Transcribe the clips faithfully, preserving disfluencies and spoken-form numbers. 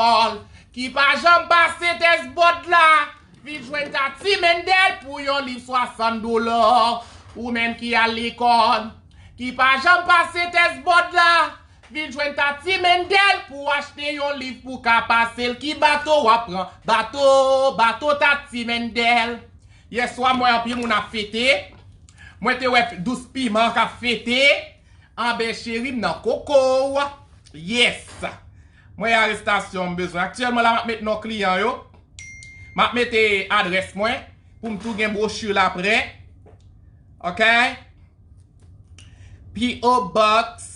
lekòl, ki pa janm pase tès bòd la, vin jwenn Tati Mendel pou yon liv swasant dola. Ou menm ki al lekòl, ki pa janm pase tès bòd la, vin jwenn Tati Mendel pou achte yon liv pou ka pase l. Ki bato w ap pran? Bato, bato Tati Mendel. Yèswa, m wè anpil moun ap fete. Mwen te wè Dous Piman k ap fete. Anben, cheri, m nan koko w. Yes. Mwen arestasyon m bezwen. Aktyèlman la, m ap met non kliyan yo. M ap mete adrès mwen pou m tou gen bwochi la prè. Ok? P O Box.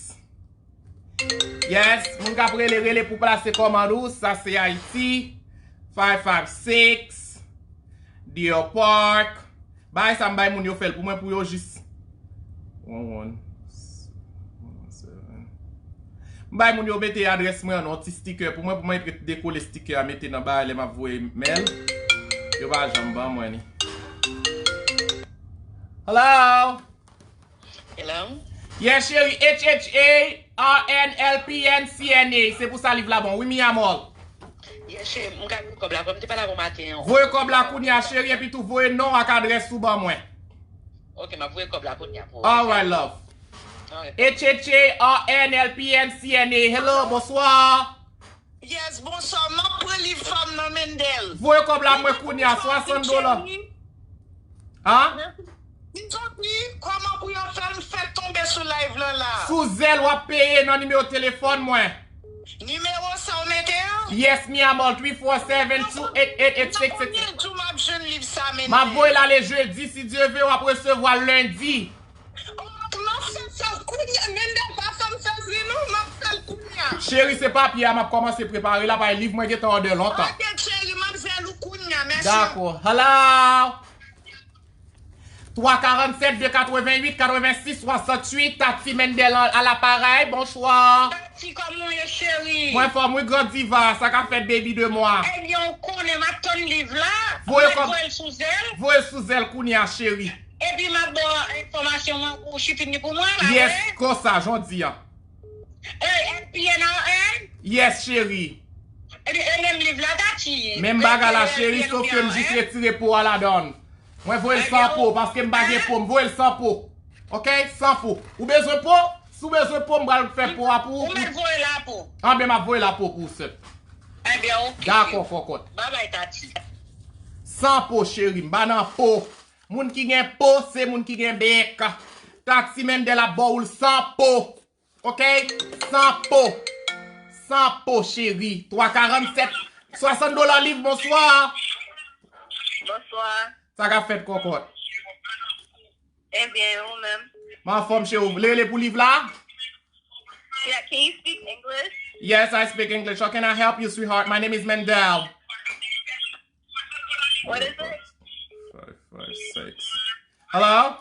Yes, moun k ap rele, rele pou plase kòmand ou. Sa se Ayiti. Five five six, Deer Park. Bagay sa m bay moun yo fè l pou mwen, pou yo jis. One one, one one seven. M bay moun yo mete adrès mwen an, yon ti sticker pou mwen, pou mwen dekole sticker a, mete nan bagay lè m ap voye mail. Yo pa janm ban mwen ni. Hello? Hello? Yeah, cheri, H H A R N L P N C N A. Se pou sa liv la bon. Wi, mi amor. Yeah, cheri, m ka voye kòb la. Kòm te pale avè w maten an. Voye kòb la kounye a, cheri, epi tou voye non ak adrès ou ban mwen. Ok, m ap voye kòb la kounye a pou ou. All right, love. All right. H H A R N L P N C N A. Hello, bonswa. Yes, bonswa. M ap pran liv pa m nan Mendel. Voye kòb la mwen kounye a, swasant dola. Hein? Di Zopi, kòman pou yo fè m fè tonbe sou live lan la? Sou zèl w ap peye nan nimewo telefòn mwen. Nimewo sa w mete an? Yes, mi amor, three four seven two eight eight eight six six. Nan konbyen jou m ap jwenn liv sa, Mendel? M ap voye l ale jedi, si Dye ve, w ap resevwa l lendi. M ap fè sa kounye a. Mendel, pa fè m sezi non, m ap fè l kounye a. Cheri, se papye a m ap kòmanse prepare la, bay liv mwen gentan òdè lontan. Ok, cheri, m ap jwenn ou kounye a, mèsi. Dakò. Hello? Twa karannsèt, de katrevenwit, katrevensis, swasanntuit, Tati Mendel a laparèy, bonswa. Tati, kòman w ye, cheri? Mwen fòm, wi, gran diva, sa k ap fèt, baby de mwa? Ebyen, ou konnen, m ap tann liv la. Voye kòb, voye l sou zèl. Voye l sou zèl kounye a, cheri. Epi m ap ba w enfòmasyon an pou w chipin li pou mwen la, wi. Yes, konsa, jodi a. E, N P N R N? Yes, cheri. Epi, e menm liv la, Tati? Menm bagay la, cheri, sof ke m jis retire po a ladan l. Mwen voye l san po, paske m pa gen po, m voye l san po. Ok? San po. Ou bezwen po? Si w bezwen po, m pral fè po a pou ou. Ou mèt voye l a po. Anben, m ap voye l a po pou ou, sè. Ebyen, ok. Dakò, kòkòt. Babay, Tati. San po, cheri, m pa nan po. Moun ki gen po, se moun ki gen bèk. Tati Mendel ap ba w l san po. Ok? San po. San po, cheri. Twa karannsèt. Swasant dola liv, bonswa. Bonswa. Sa k ap fèt, kòkòt? Ebyen, ou menm? M anfòm, cheri. Ou vle rele pou liv la? Yeah, can you speak English? Yes, I speak English. How can I help you, sweetheart? My name is Mendel. What is it? Five five six. Hello?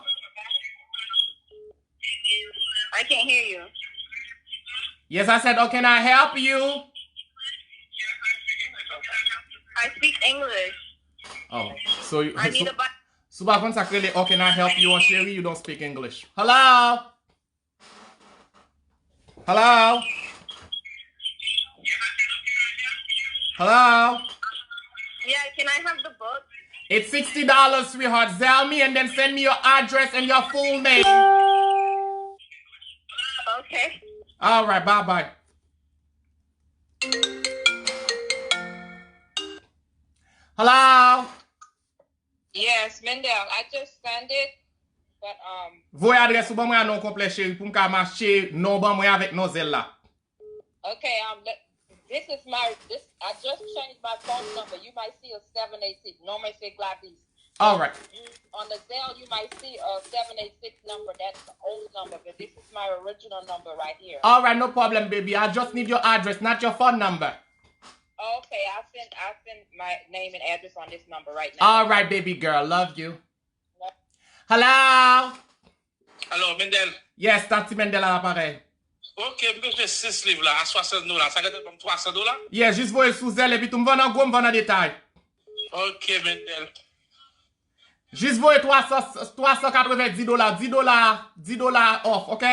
I can't hear you. Yes, I said, oh, can I help you? I speak English. Oh, so you, I need so, a bi- so pa konn sa k rele, oh, can I help you, oh, cheri, you don't speak English. Hello? Hello? Hello? Yeah, can I have the book? It's sixty dollars, sweetheart. Zelle me and then send me your address and your full name. Okay. All right, bye bye. Hello? Yes, Mendel, I just send it, but, um, voye adrès ou ban mwen a non konplè, cheri, pou m ka matche non ban mwen avèk non zèl la. Okay, um, the, this is my, this, I just changed my phone number. You might see a seven eight six. Non mwen se Gladys. All right. You, on the Zelle, you might see a seven eight six number. That's the old number, but this is my original number right here. All right, no problem, baby. I just need your address, not your phone number. Okay, I'll send, I'll send my name and address on this number right now. All right, baby girl. Love you. Hello? Hello, Mendel. Yes, Tati Mendel a laparèy. Ok, m bezwen sis liv la a swasant dola. Sa gentan ban m twasan dola? Yeah, jis voye l sou zèl epi tou m vann an gwo, m vann an detay. Ok, Mendel. Jis voye twa san, twa san katrevenndis dola, dis dola, dis dola off, ok?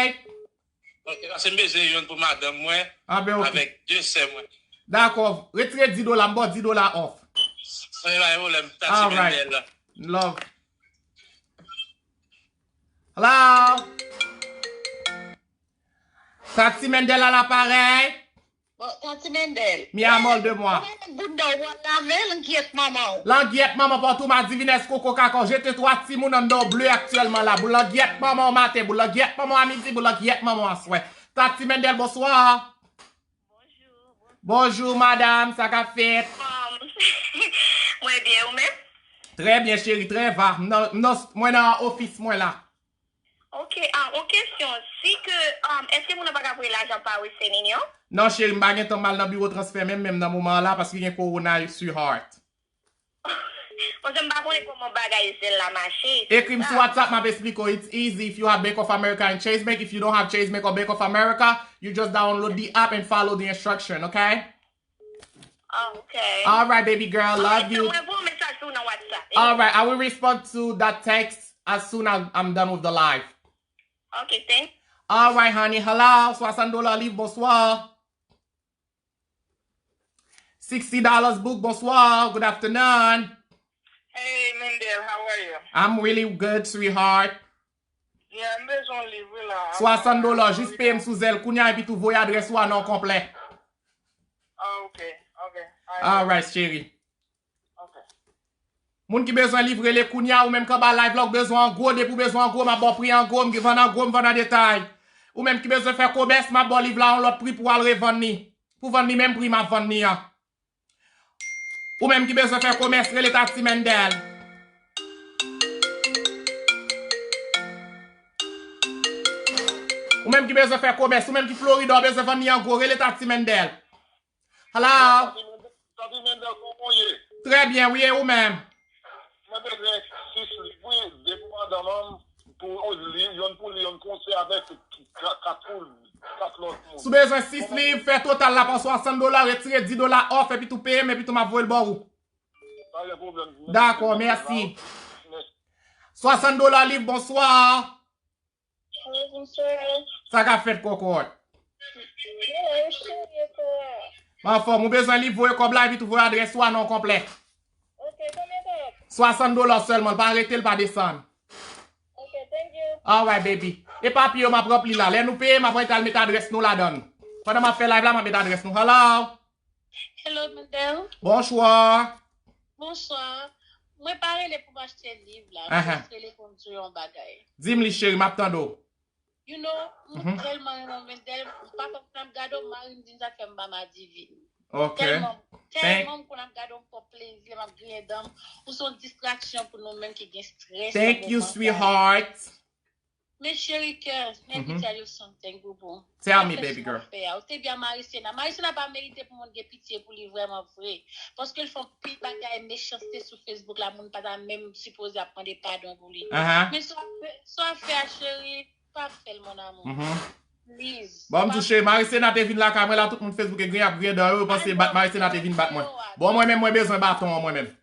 Ok, paske m bezwen youn pou madanm mwen avèk de sè mwen. Dakò, retire dis dola, m ba w dis dola off. Mwen pa gen pwoblèm, Tati Mendel. Love. Hello? Tati Mendel à l'appareil. Bon, Tati Mendel. Mi amor de moi. Ou menm bounda w pral lave, langyèt manman w. Langyèt manman pa w tou, madivines koko kaka w jete twa timoun anndan w ble aktyèlman la. Boul langyèt manman w maten, boul langyèt manman w a midi, boul langyèt manman w aswè. Tati Mendel, bonswa. Bonjou, bonjou. Bonjou, madam, sa k ap fèt? Um, mwen byen, ou menm? Trè byen, cheri, trè va. M nan, m nan, mwen nan ofis mwen la. Ok, ah, yon kesyon. Si ke, um, èske moun nan pa ka voye lajan pa Western Union? Non, cheri, m pa gen tan m al nan biwo transfè menm, menm nan moman an la, paske gen kowona, sweetheart. Paske m pa konnen kòman bagay Zelle la mache, se sa. Ekri m sou WhatsApp, m ap esplike w. It's easy if you have Bank of America and Chase Bank. If you don't have Chase Bank or Bank of America, you just download the app and follow the instruction, okay? Ah, ok. All right, baby girl, love you. Mwen voye yon mesaj pou ou nan WhatsApp. All right, I will respond to that text as soon as I'm done with the live. Ok, thank. All right, honey. Hello, swasann dola liv, bonswa. Sixty dollars book, bonswa. Good afternoon. Hey, Mendel, how are you? I'm really good, sweetheart. Yeah, m bezwen yon liv wi la. Swasann dola, jis peye m sou Zelle kounya epi tou voye adrès ou a non konplè. Ah, ok, ok. All right, cheri. Ok. Moun ki bezwen liv, rele kounya, ou menm k anba live la, ou bezwen an gwo, depi w bezwen an gwo, m ap ba w pri an gwo, m vann an gwo, m vann an detay. Ou menm ki bezwen fè komès, m ap ba w liv la yon lòt pri pou w al revann li. Pou vann li menm pri m ap vann li an. Ou menm ki bezwen fè komès, rele Tati Mendel. Ou menm ki bezwen fè komès, ou menm ki Florida, ou bezwen vann li an gwo, rele Tati Mendel. Hello? Tati Mendel, kòman w ye? Trè byen, wi, e ou menm? Mwen bezwen sis liv, wi, de pou madanm an, pou li, yonn pou li, yonn pou se avèk kat, kat pou kat lòt moun. Si w bezwen sis liv, fè total la pa swasann dola, retire dis dola off, epi tou peye m, epi tou m ap voye l ba ou. Pa gen pwoblèm. Dakò, mèsi. Mèsi. Swasann dola liv, bonswa. Alo, bonswa. Sa k ap fèt, kokot? Mwen la, ou cheri, e kò a? M anfòm, ou bezwen li voye kòb la, epi tou voye adrès ou a non konplè. Ok, konbyen kòb? Swasann dola sèlman, pa rete l, pa desann. Ok, thank you. All right, baby. E papye yo m ap ranpli la. Lè nou peye, m ap rete al met adrès nou ladan l. Pandan m ap fè live la, m ap met adrès nou. Hello? Hello, Mendel. Bonswa. Bonswa. Mwen pa rele pou m achte liv la. Mwen jis rele pou m di w yon bagay. Di m li, cheri, m ap tande w. You know, mwen tèlman renmen w, Mendel. M pa konn, m ap gade w, mari m di m sa k fè m pa madivin. Ok. Tèlman, tèlman m konn ap gade w, m pran plezi, m ap griyen dan m. Ou se yon distraksyon pou nou menm ki gen strès nan moman sa yo. Thank you, sweetheart. Men cheri kè, let me tell you something, boubou. Tell me, baby girl. Ou te byen a Marisena. Marisena pa merite pou moun gen pitye pou li vrèman vre. Paske l fè anpil bagay mechanste sou Facebook la, moun pa ta menm sipoze ap mande padon pou li. Men sa w ap fè, sa w ap fè a, cheri, pa fè l, mon amour. Please. Bon, m tou cheri, Marisena te vin lakay mwen la, tout moun Facebook e griyen, ap griyen dan yo, yo panse bat Marisena te vin bat mwen. Bon, mwen menm, mwen bezwen baton an, mwen menm.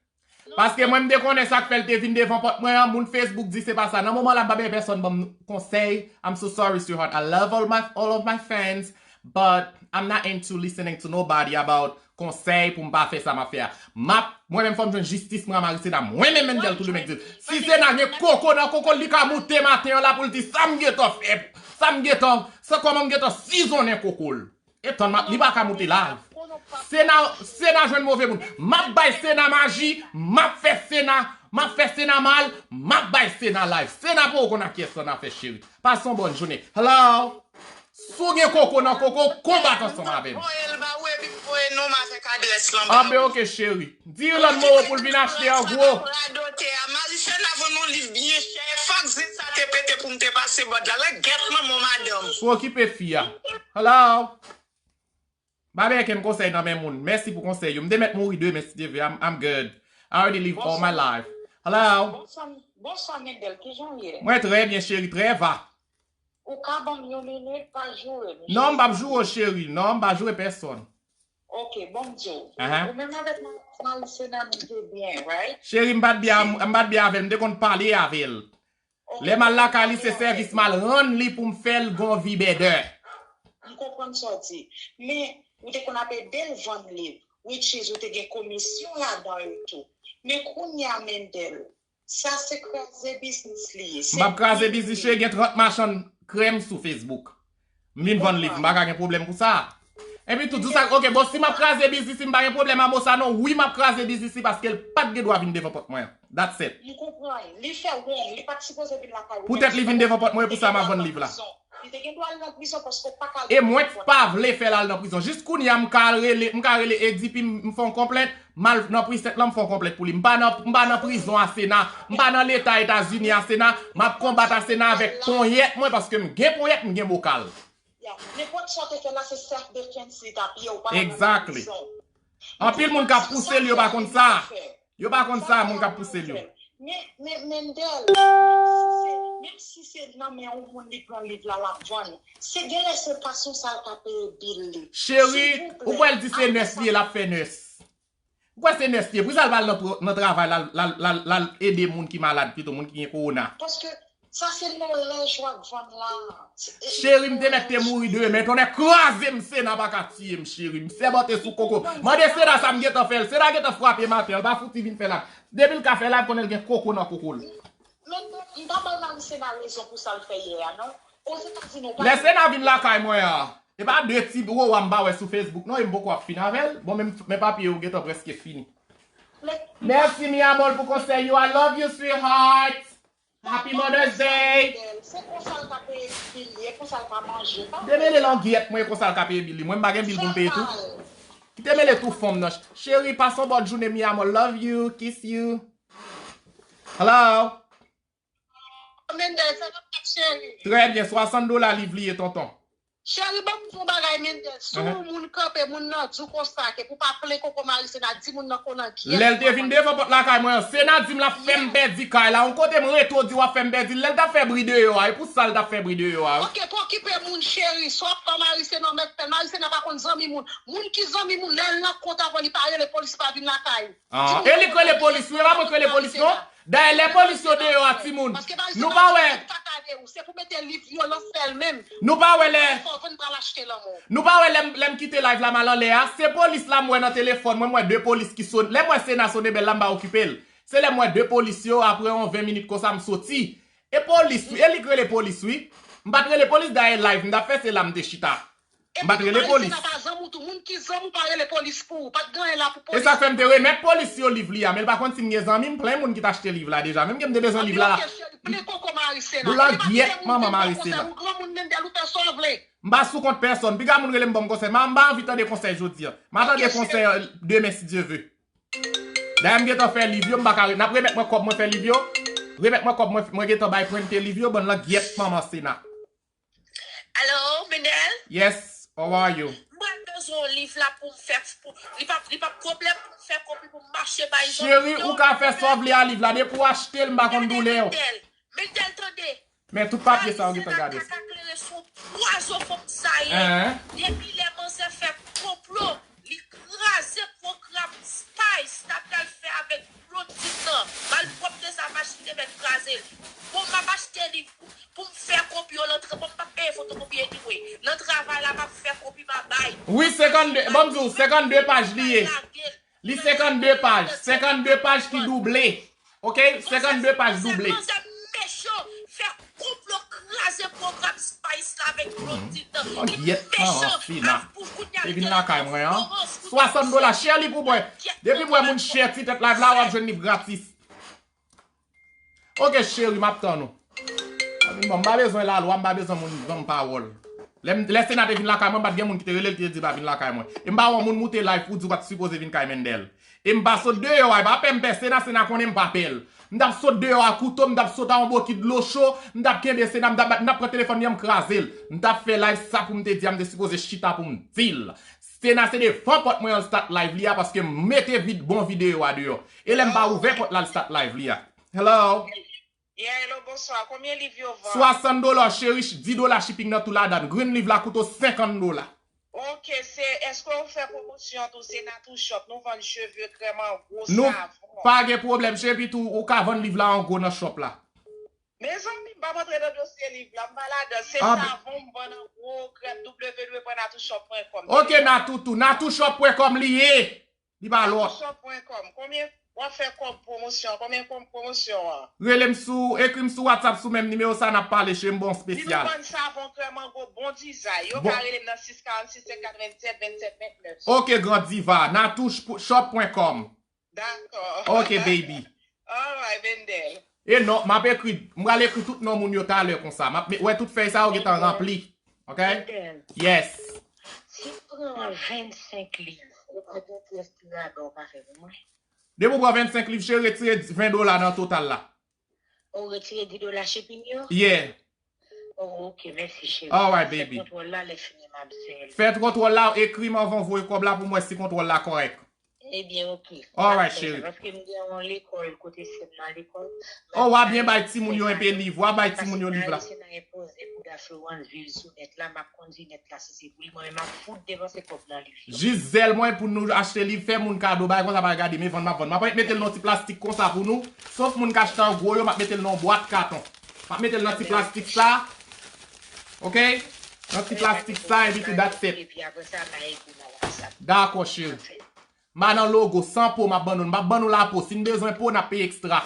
Paske mwen m te konnen sa k fè l te vin devan pòt mwen an, moun Facebook di se pa sa. Nan moman la, m pa bezwen pèsonn ban m konsèy. I'm so sorry, sweetheart. I love all my, all of my fans, but I'm not into listening to nobody about konsèy pou m pa fè sa m ap fè a. M ap, mwen menm fò m jwenn jistis mwen a Marisena. Mwen menm Mendel tou demen di l. Si Sena gen koko nan koko l, li ka moute maten an la pou l di sa m gentan fè, sa m gentan, sa kòman m gentan sizonnen koko l. E tann m ap, li pa ka moute live. Sena, Sena jwenn move moun. M ap bay Sena maji, m ap fè Sena, m ap fè Sena mal, m ap bay Sena live. Sena poko konn ak kiyès sa n ap fè cheri. Pase yon bòn jounen. Hello? Si w gen koko nan koko, konbat ansanm avè m. Voye l ba ou epi voye non m avèk adrès lan ba ou. Anben oke cheri. Di Ilan Mowo pou l vin achte an gwo. Radote a. Marisena vann yon liv byen chè. Fòk zen sa te pete pou m te pase bòd la. Langyèt manman w madanm. Sou okipe fi a. Hello? M pa bezwen kenn konsèy nan men moun. Mèsi pou konsèy yo. M te mèt mouri demen si Dye vle. I'm, I'm good. I already live all my life. Hello? Bonswa, bonswa, Mendel. Kijan w ye? Mwen trè byen, cheri. Trè va. Ou ka ban m yon minit, pa joure m. Non, m p ap joure w, cheri. Non, m pa joure pèsonn. Ok, bon, m di w. Ou menm avèk Ma-, Marisena, nou te byen, right? Cheri, m pa t byen, m pa t byen avè l. M te konn pale avè l. Lè m al lakay li, se sèvis m al rann li pou m fè l gon vi bèdè. M konprann sa w di. Men, Ou te konn ap ede l vann liv. Which is, ou te gen komisyon ladan l tou. Men kounye a, Mendel, sa se kraze biznis li ye. M p ap kraze biznis, cheri, gen trant machann krèm sou Facebook. M vin vann liv, m pa ka gen pwoblèm pou sa. Epi tou, di sa, ok, bon, si m ap kraze biznis li, m pa gen pwoblèm a mo sa non. Wi, m ap kraze biznis li paske l pa t gen dwa vin devan pòt mwen. That's it. M konprann. Li fè wrong. Li pa t sipoze vin lakay ou. Poutèt li vin devan pòt mwen, e pou sa m ap vann liv la. Li te gen dwa al nan prizon paske w pa ka al devan pòt mwen. E mwen pa vle fè l al nan prizon. Jis kounye a, m ka al rele, m ka rele Edi, pi m, m fè yon konplent. M al nan precinct lan, m fè yon konplent pou li. M pa nan, m pa nan prizon a Sena. M pa nan leta Etazini a Sena. M ap konbat a Sena avèk ponyèt mwen paske m gen ponyèt, m gen bokal. Ya, nenpòt sa w te fè la, se self defense li t ap ye, ou pa t ap nan prizon. Exactly. Anpil moun k ap pouse l, yo pa konn sa. Yo pa konn sa, moun k ap pouse l yo. Men, men, Mendel, menm si se, menm si se nan men yon moun li pran liv la, l ap vann. Se genlè se fason sa l ka peye bil li. Cheri, ou kwè l di se nurse li ye, l ap fè nurse. Ou kwè se nurse li ye. Poukisa l pa al nan, nan travay, l al, l al, l al, l al ede moun ki malad, pito moun ki gen kowona? Paske sa se nolèj w ap vann la. Cheri, m te mèt te mouri demen. Tonnè kraze m, Sena pa ka tiye m, cheri. M sèmante sou koko. Mande Sena sa m gentan fè l. Sena gentan frape m atè. L pa fouti vin fè live. Depi l ka fè live, konnen l gen koko nan koko l. Men m pa bay Marisena rezon pou sa l fè yè a, non. Ozetazini, ou pa... Lè Sena vin lakay mwen an, e pa de ti wowa m pa wè sou Facebook, non, e m poko ap fin avè l. Bon, men, men papye yo gentan prèske fini. Mèsi, mi amor, pou konsèy yo. I love you, sweetheart. Happy Mother's Day. Se konsa l ka peye bil li, e konsa l ka manje. Demele langyèt mwen, e konsa l ka peye bil li. Mwen, m pa gen bil pou m peye tou. Kite mele tou fanm nan. Cheri, pase yon bòn jounen, mi amor. Love you, kiss you. Hello. Mendel, sa k ap fèt, cheri? Trè byen, swasant dola liv li ye, tonton. Cheri, ban m di w yon bagay, Mendel. Si yon moun kanpe, moun nan di w konsa, ke pou pa plen koko Marisena, di moun nan konan gyèt. Lè l te vin devan pòt lakay mwen an, Sena di m l ap fè m pèdi kay la. Yon kote m rete w di w ap fè m pèdi l. Lè l t ap fè bri deyò a, e pou sa l t ap fè bri deyò a, wi. Ok, pa okipe moun, cheri. Sa w ap fè Marisena, w mèt fè l. Marisena pa konn zanmi moun. Moun ki zanmi moun, lè l nan kont avè w, li pa rele polis, pa vin lakay. Ah, e li k rele polis, wi, e pa mwen k rele polis, non. Dayè, lè polis yo deyò a, timoun, nou pa wè. Nou pa wè lè, nou pa wè lè m, lè m kite live la, m al anlè a, se polis la m wè nan telefòn mwen, m wè de polis ki sone. Lè m wè Sena sone bèl la, m pa okipe l. Se lè m wè de polis yo, apre yon ven minit konsa, m soti. E polis, wi, e li k rele polis, wi. M pa t rele polis, dayè live m t ap fè, se la m te chita. M pa t rele polis. Epi tou, Marisena pa zanmi w tou. Moun ki zanmi w pa rele polis pou ou. Pa t gen anyen la pou polis. E sa fè m te remèt polis yo liv li a, men l pa konn si m gen zanmi, m plen moun ki t achte liv la deja. Menm ke m te bezwen liv la. Anpi oke, cheri, plen koko Marisena. Ou langyèt manman Marisena. Ou granmoun, Mendel, ou fè sa w vle. M pa sou kont pèsòn. Piga moun rele m ban m konsèy. M pa, m pa anvi tande konsèy jodi a. M a tande konsèy, euh, demen, si Dye ve. Dayè, m gentan fè liv yo, m pa ka re-, n ap remèt mwen kòb mwen fè liv yo. Remèt mwen kòb mwen, mwen gentan bay prente liv yo, bann langyèt manman Sena. Hello, Mendel? Yes, how are you? Mwen bezwen yon liv la pou m fè, pou, li pa, li pa pwoblèm pou m fè kopi pou m mache bay zanmi m, non. Cheri, ou ka fè sa w vle a liv la, depi w achte l, m pa konn doulè w. Mendel, Mendel, tande. Men tout papye sa yo gentan gade. Marisena kaka klere sou pwazon fanm sa ye. Depi lè manzè fè konplo, li kraze pwogram Spice t ap pral fè avèk Blondine nan. Malpwòpte sa, machin te mèt kraze l. Bon, m ap achte liv pou, pou m fè kopi yo nan tra-, bon, m p ap peye fotokopi anyway. Nan travay la, m ap fè kopi, m a bay. Wi, senkannde, bon, m di w, senkannde paj li ye. Li senkannde paj, senkannde paj ki double. Ok, senkannde paj double. Manzè mechan, fè konplo kraze pwogram Spice la avèk Blondine nan. Li mechan. Pou kounye a li vin lakay mwen an. Swasant dola, share li pou mwen. Depi m wè moun share ti tèt live la, w ap jwenn li gratis. Ok, cheri, m ap tann ou. Bon, m pa bezwen lalwa, m pa bezwen moun ban m pawòl. Lè m, lè Sena te vin lakay mwen, m pa t gen moun ki te rele l, ki te di l pa vin lakay mwen. E m pa wè yon moun moute live pou di w pa t sipoze vin kay Mendel. E m pa sot deyò a, e pa pè m pè Sena, Sena konnen m pa pè l. M t ap sot deyò a kouto, m t ap sot a yon bokit dlo cho, m t ap kenbe Sena, m t ap, m t ap pran telefòn li an, m kraze l. M t ap fè live, sa pou m te di a, m te sipoze chita pou m di l. Sena se devan pòt mwen an l start live li a, paske m mete vid-, bon videyo a deyò. E lè m pa ouvè pòt la, l start live li a. Hello? Yeah, hello, bonswa. Konbyen liv yo vann? Swasant dola, cheri, dis dola shipping nan tou ladan. Green liv la koute w senkant dola. Ok, se, èske w fè pwomosyon tou, se Natou Shop, nou vann cheve, krèm an gwo, savon. Nou pa gen pwoblèm, cheri, tou, ou ka vann liv la an gwo nan shop la. Mezanmi, m p ap antre nan dosye liv la, m pa ladan. Se savon m vann an gwo, krèm, w w w pwen natou shop pwen com. Ok, Natou tou. Natou shop pwen com li ye. Li pa lòt. Natou shop pwen com. Konbyen w ap fè kòb pwomosyon? Konbyen kòb pwomosyon an? Rele m sou, ekri m sou WhatsApp sou menm nimewo sa, n ap pale, cheri, m ba w spesyal. Si nou vann savon krèm an gwo, bon dizay. Yo ka rele m nan sis karannsis senk katrevennsèt vennsèt vennèf. Ok, Gran Diva. Natou shop pwen com. Dakò. Ok, baby. Alright, Bendel. E non, m ap ekri, m pral ekri tout non moun yo talè konsa. M ap met, wè tout fèy sa yo gentan ranpli. Ok? Bendel. Yes. Si m pran vennsenk liv, ou pa gen pyès ti rabè ou ka fè pou mwen? Depi w pran vennsenk liv, cheri, retire ven dola nan total la. Ou retire dis dola shipping yo? Yeah. Oh, ok, mèsi, cheri. Alright, baby. Fè kontwòl la, lè fini, m ap zèl. Fè kontwòl la, ekri m anvan w voye kòb la pou m wè si kontwòl la kòrèk. Ebyen, ok. Alright, cheri. Paske m gen yon lekòl kote sè m nan lekòl. Oh, w a byen bay timoun yo enpe liv. W a bay timoun yo liv la. Paske Ayisyen nan enpoze bouda Florence viv sou nèt la, m ap kondi nèt la si se pou li. Mwen menm, m ap fout depanse kòb nan liv yo. Jis zèl mwen pou nou achte liv, fè moun kado, bagay konsa pa gade, men vann m ap vann. M ap mete l nan ti plastik konsa pou nou. Sof moun k achte an gwo yo, m ap mete l nan yon bwat katon. M ap mete l nan ti plastik sa. Ok? Nan ti plastik sa, epi tou that's it. Epi apre sa, m a ekri nan WhatsApp. Dakò, cheri. M a nan logo, san po, m ap ban nou. M ap ban nou lapo. Si n bezwen po, n ap peye ekstra.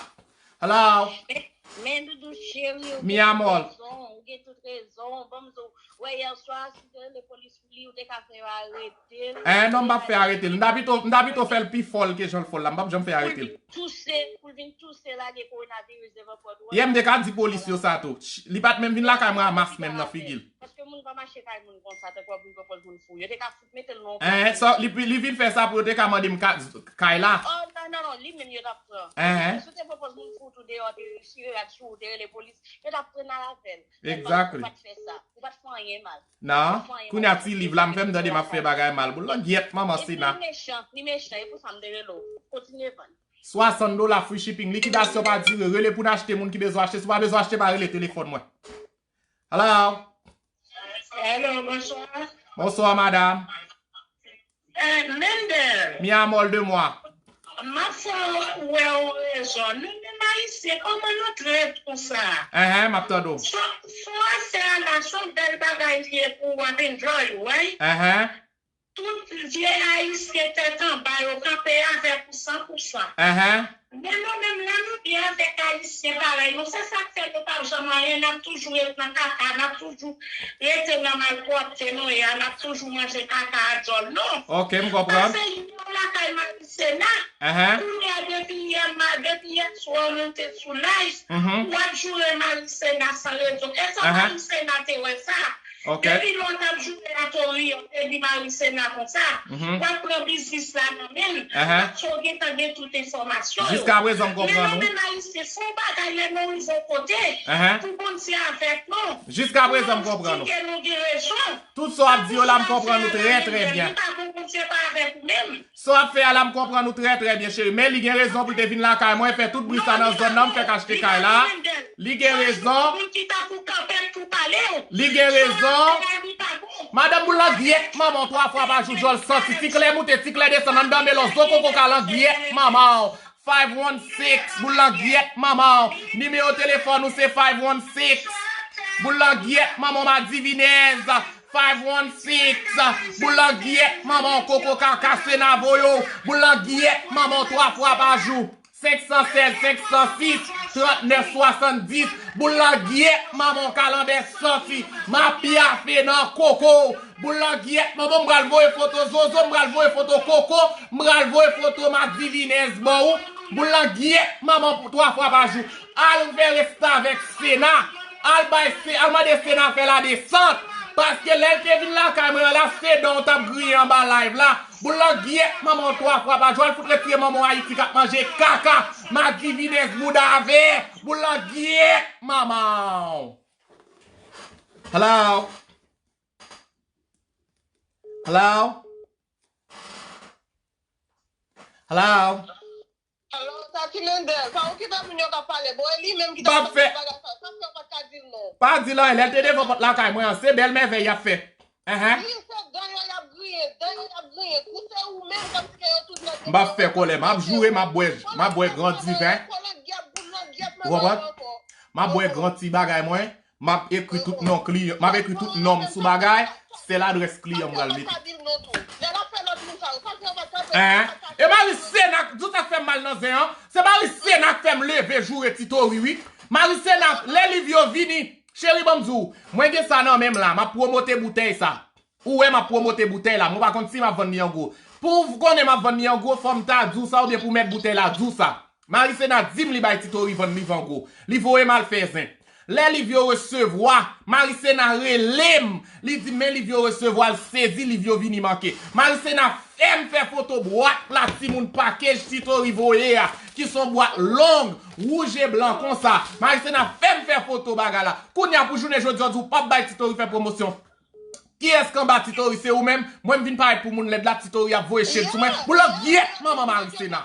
Hello? Men, men doudou cheri, ou gen tout rezon, ou gen tout rezon. Ban m di w, wè yè swa, si te rele polis pou li, ou te ka fè yo arete l. Eh, non, m p ap fè arete l. M ta pito, m ta pito fè l pi fò l ke jan l fò l la. M p ap janm fè arete l. Pou l vin touse, pou l vin touse lage kowonaviris devan pòt ou a. Yeah, m te ka di polis yo sa tou. Ch-, li pa t menm vin lakay mwen a mas menm nan figi l. Paske moun pa mache kay moun konsa, tankou ap vin pran pòz moun fou. Yo te ka fout mete l nan yon... Eh, sa, li, li vin fè sa pou yo te ka mande m ka, kay la. Oh, non, non, non, li menm yo t ap pran. Eh. Si w te pran pòz moun fou tou deyò, te chire rad sou ou, te rele polis, yo t ap pran nan lavèl. Exactly. Ou pa t fè sa. Ou pa t fè anyen mal. Non. Kounye a ti liv la, m fè m tande m ap fè bagay mal. Boul langyèt, manman Sena. Li mechan, li mechan, e pou sa m te rele w. Kontinye vann. Swasant dola free shipping. Likidasyon pa dire. Rele pou n achte moun ki bezwen achte. Si w pa bezwen achte, pa rele telefòn mwen. Hello? Hello, bonswa. Bonswa, madam. Eh, Mendel. Mi amor de moi. M ap fè w wè w rezon. Nou menm Ayisyen, kòman nou trèt konsa? Enhen, m ap tande w. Son, son afè a la, son bèl bagay li ye pou w ap enjoy, wi. Enhen. Tout vye Ayisyen tèt anba yo kanpe avèk ou san pou san. Enhen. Men nou menm, lè nou byen avèk Ayisyen parèy nou, se sa k fè nou p ap janm anyen, n ap toujou ret nan kaka, n ap toujou rete nan malpwòpte nou ye a, n ap toujou manje kaka a djòl nou. Ok, m konprann. Pase yon lakay Marisena. Enhen. Kounye a, depi yè, ma-, depi yè swa w moute sou live, mhm, w ap joure Marisena san rezon. Èske, enhen, Marisena te wè sa? Ok. Depi lè w t ap joure Latori, w te di Marisena konsa, mhm, w ap pran biznis la nan men l, enhen, paske w gentan gen tout enfòmasyon yo. Jiskaprezan, m konprann ou. Men nou menm Ayisyen, se yon bagay lè nou rive yon kote, enhen, pou Bondye avèk nou. Jiskaprezan, m konprann ou. Pou nou di ke nou gen rezon. Tout sa w ap di yo la, m konprann ou trè, trè byen. Li pa bon, Bondye pa avèk ou menm. Sa w ap fè a la, m konprann ou trè, trè byen, cheri. Men li gen rezon pou l te vin lakay mwen, fè tout bri sa nan zòn nan, m fèk achte kay la. Li gen rezon. Li gen rezon. Madanm, boul langyèt manman w twa fwa pa jou, djòl santi. Ti klè moute, ti klè desann, anndan melon, zo koko ka langyèt manman w. Five one six, boul langyèt manman w. Nimewo telefòn ou se five one six. Boul langyèt manman w, madivinèz. Five one six, boul langyèt manman w, koko kaka Sena voye w. Boul langyèt manman w twa fwa pa jou. Senk san sèz, senk san sis, trannèf swasanndis. Boul langyèt manman w, kalanbè santi. M ap pyafe nan koko w. Boul langyèt manman w, m pral voye foto zozo, m pral voye foto koko, m pral voye foto madivinèz ban ou. Boul langyèt manman w twa fwa pa jou. Al fè restavèk Sena. Al bay Se-, al mande Sena fè ladesant. Paske lè l te vin lakay mwen an la, se dan w t ap griyen anba live la. Boul langyèt manman w twa fwa pa jou. Al fout retire manman w Ayiti k ap manje kaka. Madivinèz bouda vè. Boul langyèt manman w. Hello? Hello? Hello? Alo, sa ti Mendel, pa okipe moun yo k ap pale. Bon, e li menm ki ta ap pale bagay sa. Sa fè w pa t ka di l non. Pa di l anyen, lè l te devan pòt lakay mwen an, se bèl mèvèy y ap fè. Enhen. Wi, se dan yo y ap griyen, dan yo y ap griyen. Kou se ou menm, kòmsi ke yo tout nèg yo. M p ap fè kòlè, m ap joure, m ap bwè, m ap bwè gran diven. Ou konprann? M ap bwè gran ti bagay mwen. M ap ekri tout non kliyan. M ap ekri tout non m sou bagay. Sèl adrès kliyan m pral mete. Hein? E Marisena, di w sa k fè m mal nan zen an. Se Marisena k fè m leve joure Ti Tori, wi. Marisena, lè liv yo vini, cheri, ban m di w, mwen gen sa nan men m la, m ap pwomote boutèy sa. Ou wè m ap pwomote boutèy la, mwen pa konn si m ap vann li an gwo. Pou w konnen m ap vann li an gwo, fò m ta di w sa oubyen pou mèt boutèy la di w sa. Marisena di m li bay Ti Tori vann liv an gwo. Li voye m al fè zen. Lè liv yo resevwa, Marisena rele m. Li di m men liv yo resevwa, l sezi, liv yo vini manke. Marisena fè m fè foto bwat la, timoun pakej Ti Tori voye a, ki s on bwat long, wouj e blan konsa. Marisena fè m fè foto bagay la. Kounye a pou jounen jodi a, w di w p ap bay Ti Tori fè pwomosyon. Kiyès k anba Ti Tori? Se ou menm? Mwen m vin parèt pou moun lèd la, Ti Tori ap voye shade sou mwen. Boulòk gyèt manman Marisena.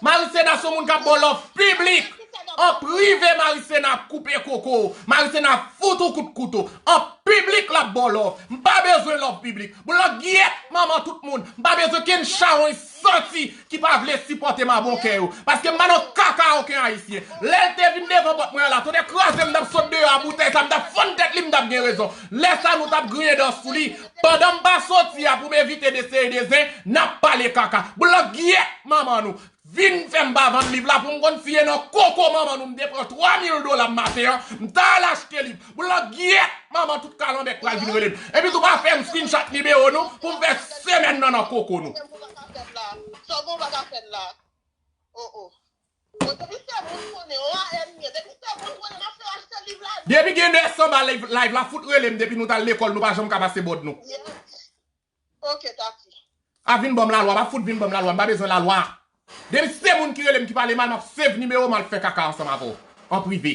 Marisena se yon moun k ap ba w love piblik. An prive Marisena ap koupe koko w. Marisena ap fout ou kout kouto. An piblik l ap ba w love. M pa bezwen love piblik. Boulòk gyèt manman tout moun. M pa bezwen kenn chawony santi ki pa vle sipòte m a bon kè yo. Paske m pa nan kaka okenn ayisyen. Lè l te vin devan pòt mwen an la, tonnè kraze m, m t ap sot deyò a boutèy sa, m t ap fann tèt li, m t ap gen rezon. Lè sa nou t ap griyen dan sou li. Pandan m pa soti a pou m evite de seri de zen, n ap pale kaka. Boulòk gyèt manman nou. Vin fè m pa vann liv la pou m konn si e nan koko manman nou m te pran twa mil dola m maten an, m t al achte liv. Boulòk gyèt manman tout kalanbè k pral vin rele m. Epi tou pa fè m screenshot nimewo nou pou m fè semèn nan nan koko nou. Sa w gen w pa ka fè l la. Oh, oh. Bon, depi se moun konnen, o a n ye, depi se moun konnen, m ap fè achte liv la. Depi gen nèf san ba live, live la, fout rele m, depi nou t al lekòl, nou pa janm ka pase bòd nou. Yes. Ok, Tati. A vin ban m lalwa, pa fout vin ban m lalwa, m pa bezwen lalwa. Depi se moun ki rele m ki pale mal, m ap save nimewo m al fè kaka ansanm avè w. An prive.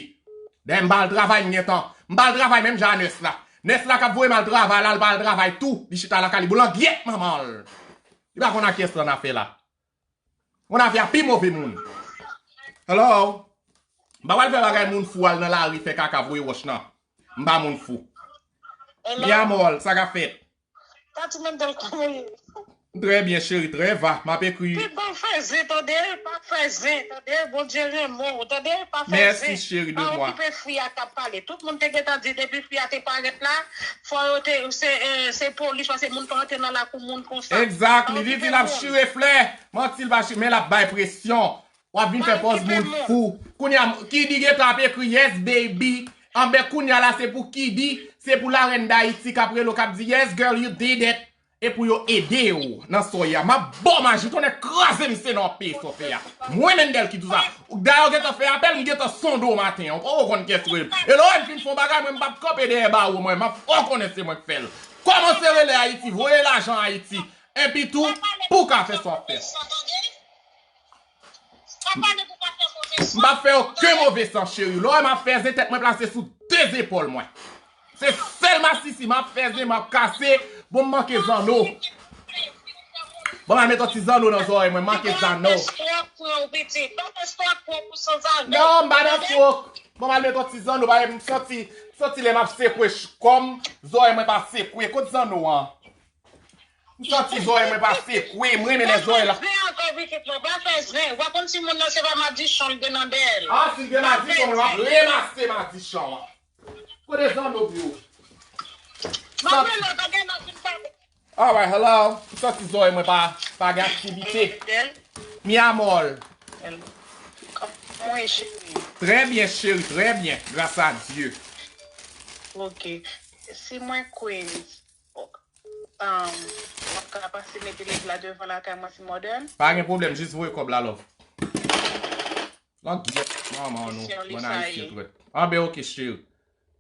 Dayè m pa al travay, m gentan. M pa al travay menm jan a nès la. Nès la k ap voye m al travay la, l pa al travay tou. Li chita lakay li, boulòk gyèt manman l. Li pa konn a kiyès l annafè la. Annafè a pi move moun. Hello? M pa pral fè bagay moun fou al nan lari fè kaka voye wòch nan. M pa moun fou. Hello? Mi amor, sa k ap fèt? Tati Mendel, kòman w ye? Trè byen, cheri, trè va. M ap ekri. Pi bon fè zen, tande, pa fè zen, tande, Bondye renmen w, tande, pa fè zen. Mèsi, cheri de moi. Pa okipe fi a k ap pale. Tout moun te gentan di depi fi a te parèt la, fò yo te, se, eh, se polis, paske moun pa antre nan lakou moun konsa. Exactly. Li di l ap chire flè. Manti l pa chire, men l ap bay presyon. W ap vin fè pòz moun fou. Kounya, Kidi gentan ap ekri, "Yes, baby." Anben, kounya la, se pou Kidi, se pou larèn Dayiti k ap rele w, k ap di, "Yes, girl, you did it." E pou yo ede w nan soy a. M ap ba w maji, tonnè kraze m, se nan peyi sa w fè a. Mwen, Mendel ki di w sa. Dayè, w gentan fè apèl, m gentan sonde w maten an. Ou poko konn kiyès ki rele m. E lè w wè m fin fè yon bagay, mwen, m p ap kanpe dèyè bawo, mwen. M ap fè w konnen se mwen k fè l. Kòmanse rele Ayiti, voye lajan Ayiti. Epi tou, pou w ka fè sa w ap fè. M p ap fè okenn move san, cheri. Lè w wè m ap fè zen, tèt mwen plase sou de zepòl mwen. Se sèl masisi m ap fè zen, m ap kase. Bon, m manke zanno. Bon, m al met yon ti zanno nan zòrèy mwen, m manke zanno. Non, m pa nan swòk. Bon, m al met yon ti zanno, bagay m santi, m santi lè m ap sekwe ch-, kò m, zòrèy mwen pa sekwe. Kot zanno an? M santi zòrèy mwen pa sekwe, m renmen lè zòrèy la. Pa fè zen ankò, pitit mwen, pa fè zen. Ou pa konn timoun nan se pa madichon li gen nan dèyè l. Ah, si l gen madichon, mwen m ap remase madichon an. Kote zanno pou yo? Maten lè pa gen nan vin pa. Alright, hello. M santi zòrèy mwen pa, pa gen aktivite. Mi amor. Kòman w ye, cheri? Trè byen, cheri, trè byen, gras a Dye. Ok. Si mwen Queens, um, w ap ka pase mete liv la devan lakay mwen si modèn? Pa gen pwoblèm, jis voye kòb la, love. Lan gyèt manman nou, bann ayisyen trèt. Anben, ok, cheri.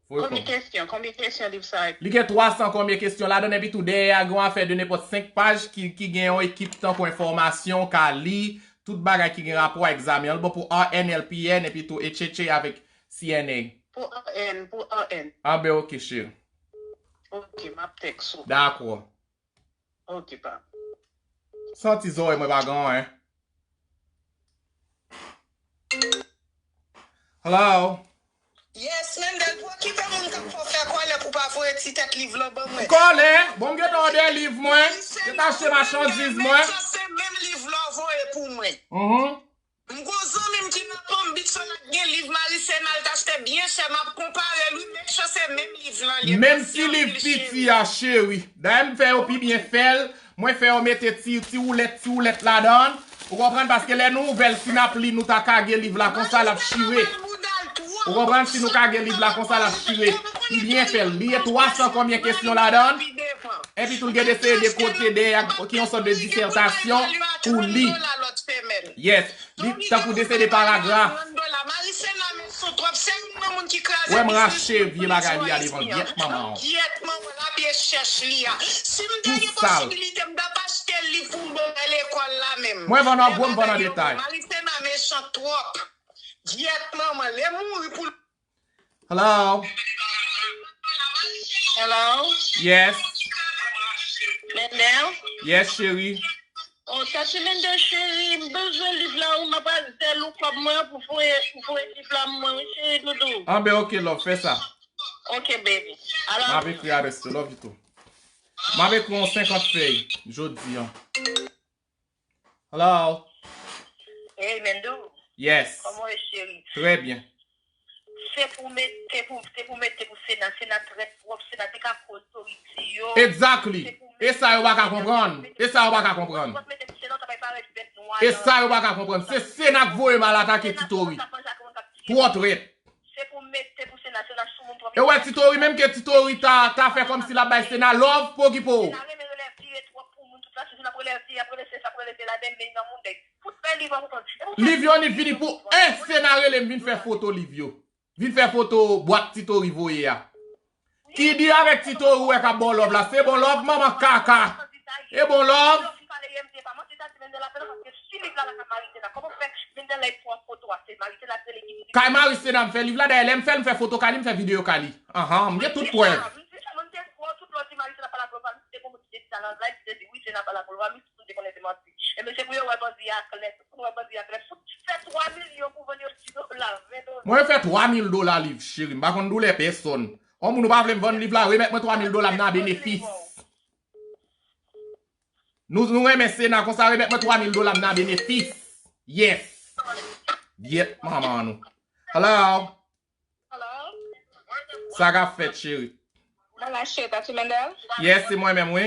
Voye kòb. Konbyen kesyon? Konbyen kesyon liv sa a? Li gen twa san konbyen kesyon ladan l, epi tou dèyè a gen yon afè de nenpòt senk paj ki, ki gen yon ekip tankou enfòmasyon, w ka li, tout bagay ki gen rapò a egzamen an. L bon pou R N, L P N, epi tou H H A avèk C N A. Pou R N, pou R N. Anben, ok, cheri. Ok, m ap tèks ou. Dakò. Ok, pa. Santi zòrèy mwen pa gen anyen. Hello? Yes, Mendel, pou okipe moun k ap fè w fè kòlè pou pa voye ti tèt liv lan ban mwen. Kòlè? Bon, m gentan òdè liv mwen. Gentan achte machandiz mwen. Se menm liv la w voye pou mwen. Mhm. M gon zanmi m ki nan Palm Beach, fè l ap gen liv Marisena, l t achte byen chè, m ap konpare l, wi, mechan se menm liv lan li ye. Menm ti liv piti a, cheri. Dayè, m fè yo pi byen fè l. Mwen fè yo mete ti, ti woulèt, ti woulèt ladan l. Ou konprann? Paske lè nou ouvè l, si n ap li, nou ta kage liv la konsa, l ap chire. Ou konprann? Si nou kage liv la konsa, l ap chire. Li byen fè l. Li ye twa san konbyen kesyon ladan l. Epi tou, l gen de seri de kote dèyè ki yon sòt de disètasyon pou li. Yes. Li tankou de seri de paragraf. Wè m rache vye bagay li a devan gyèt manman w. Tou sal. Mwen vann an gwo, m vann an detay. Hello. Hello. Yes. Mendel. Yes, cheri. Oh, Tati Mendel, cheri, m bezwen liv la, wi, m ap al zèl ou kòb mwen pou voye, pou voye liv la mwen, wi, cheri doudou. Anben, ok, love, fè sa. Ok, baby. M ap ekri adrès ou, love you too. M ap ekri yon senkant fèy jodi an. Hello. Hey, Mendel. Yes. Kòman w ye, cheri? Trè byen. Se pou mete pou, se pou mete pou Sena. Sena trèt twòp. Sena te ka koz Tori di yo. Exactly. E sa yo pa ka konprann. E sa yo pa ka konprann. E sa yo pa ka konprann. Se Sena k voye m al atake Ti Tori. Twò trèt. Se pou mete pou Sena. Sena sou moun twòp. E wè Ti Tori, menm ke Ti Tori ta, ta fè kòmsi l ap bay Sena love, pokipo. Sena renmen rele vye twòp pou moun tout la. Si l ap rele vye, ap rele se sa, ap rele se la, men men nan moun dèy. Fout fè liv an pou konn. Liv yo ni vini pou en Sena rele m vin fè foto liv yo. Vin fè foto bwat Ti Tori voye a. Ki di avèk Ti Tori ou wè k ap ba w love la? Se bon love, manman kaka. E bon love. Kay Marisena m fè liv la, dayè lè m fè l, m fè foto kay li, m fè videyo kay li. Anhan, m gen tout prèv. Mwen fè twa mil dola liv, cheri. M pa konn doulè pèsonn. On moun ou pa vle m vann liv la, remèt mwen twa mil dola m nan benefis. Nou, nou renmen Sena konsa, remèt mwen twa mil dola m nan benefis. Yes. Gyèt manman nou. Hello. Sa k ap fèt, cheri? Mwen la, cheri, Tati Mendel? Yes, se mwen menm, wi.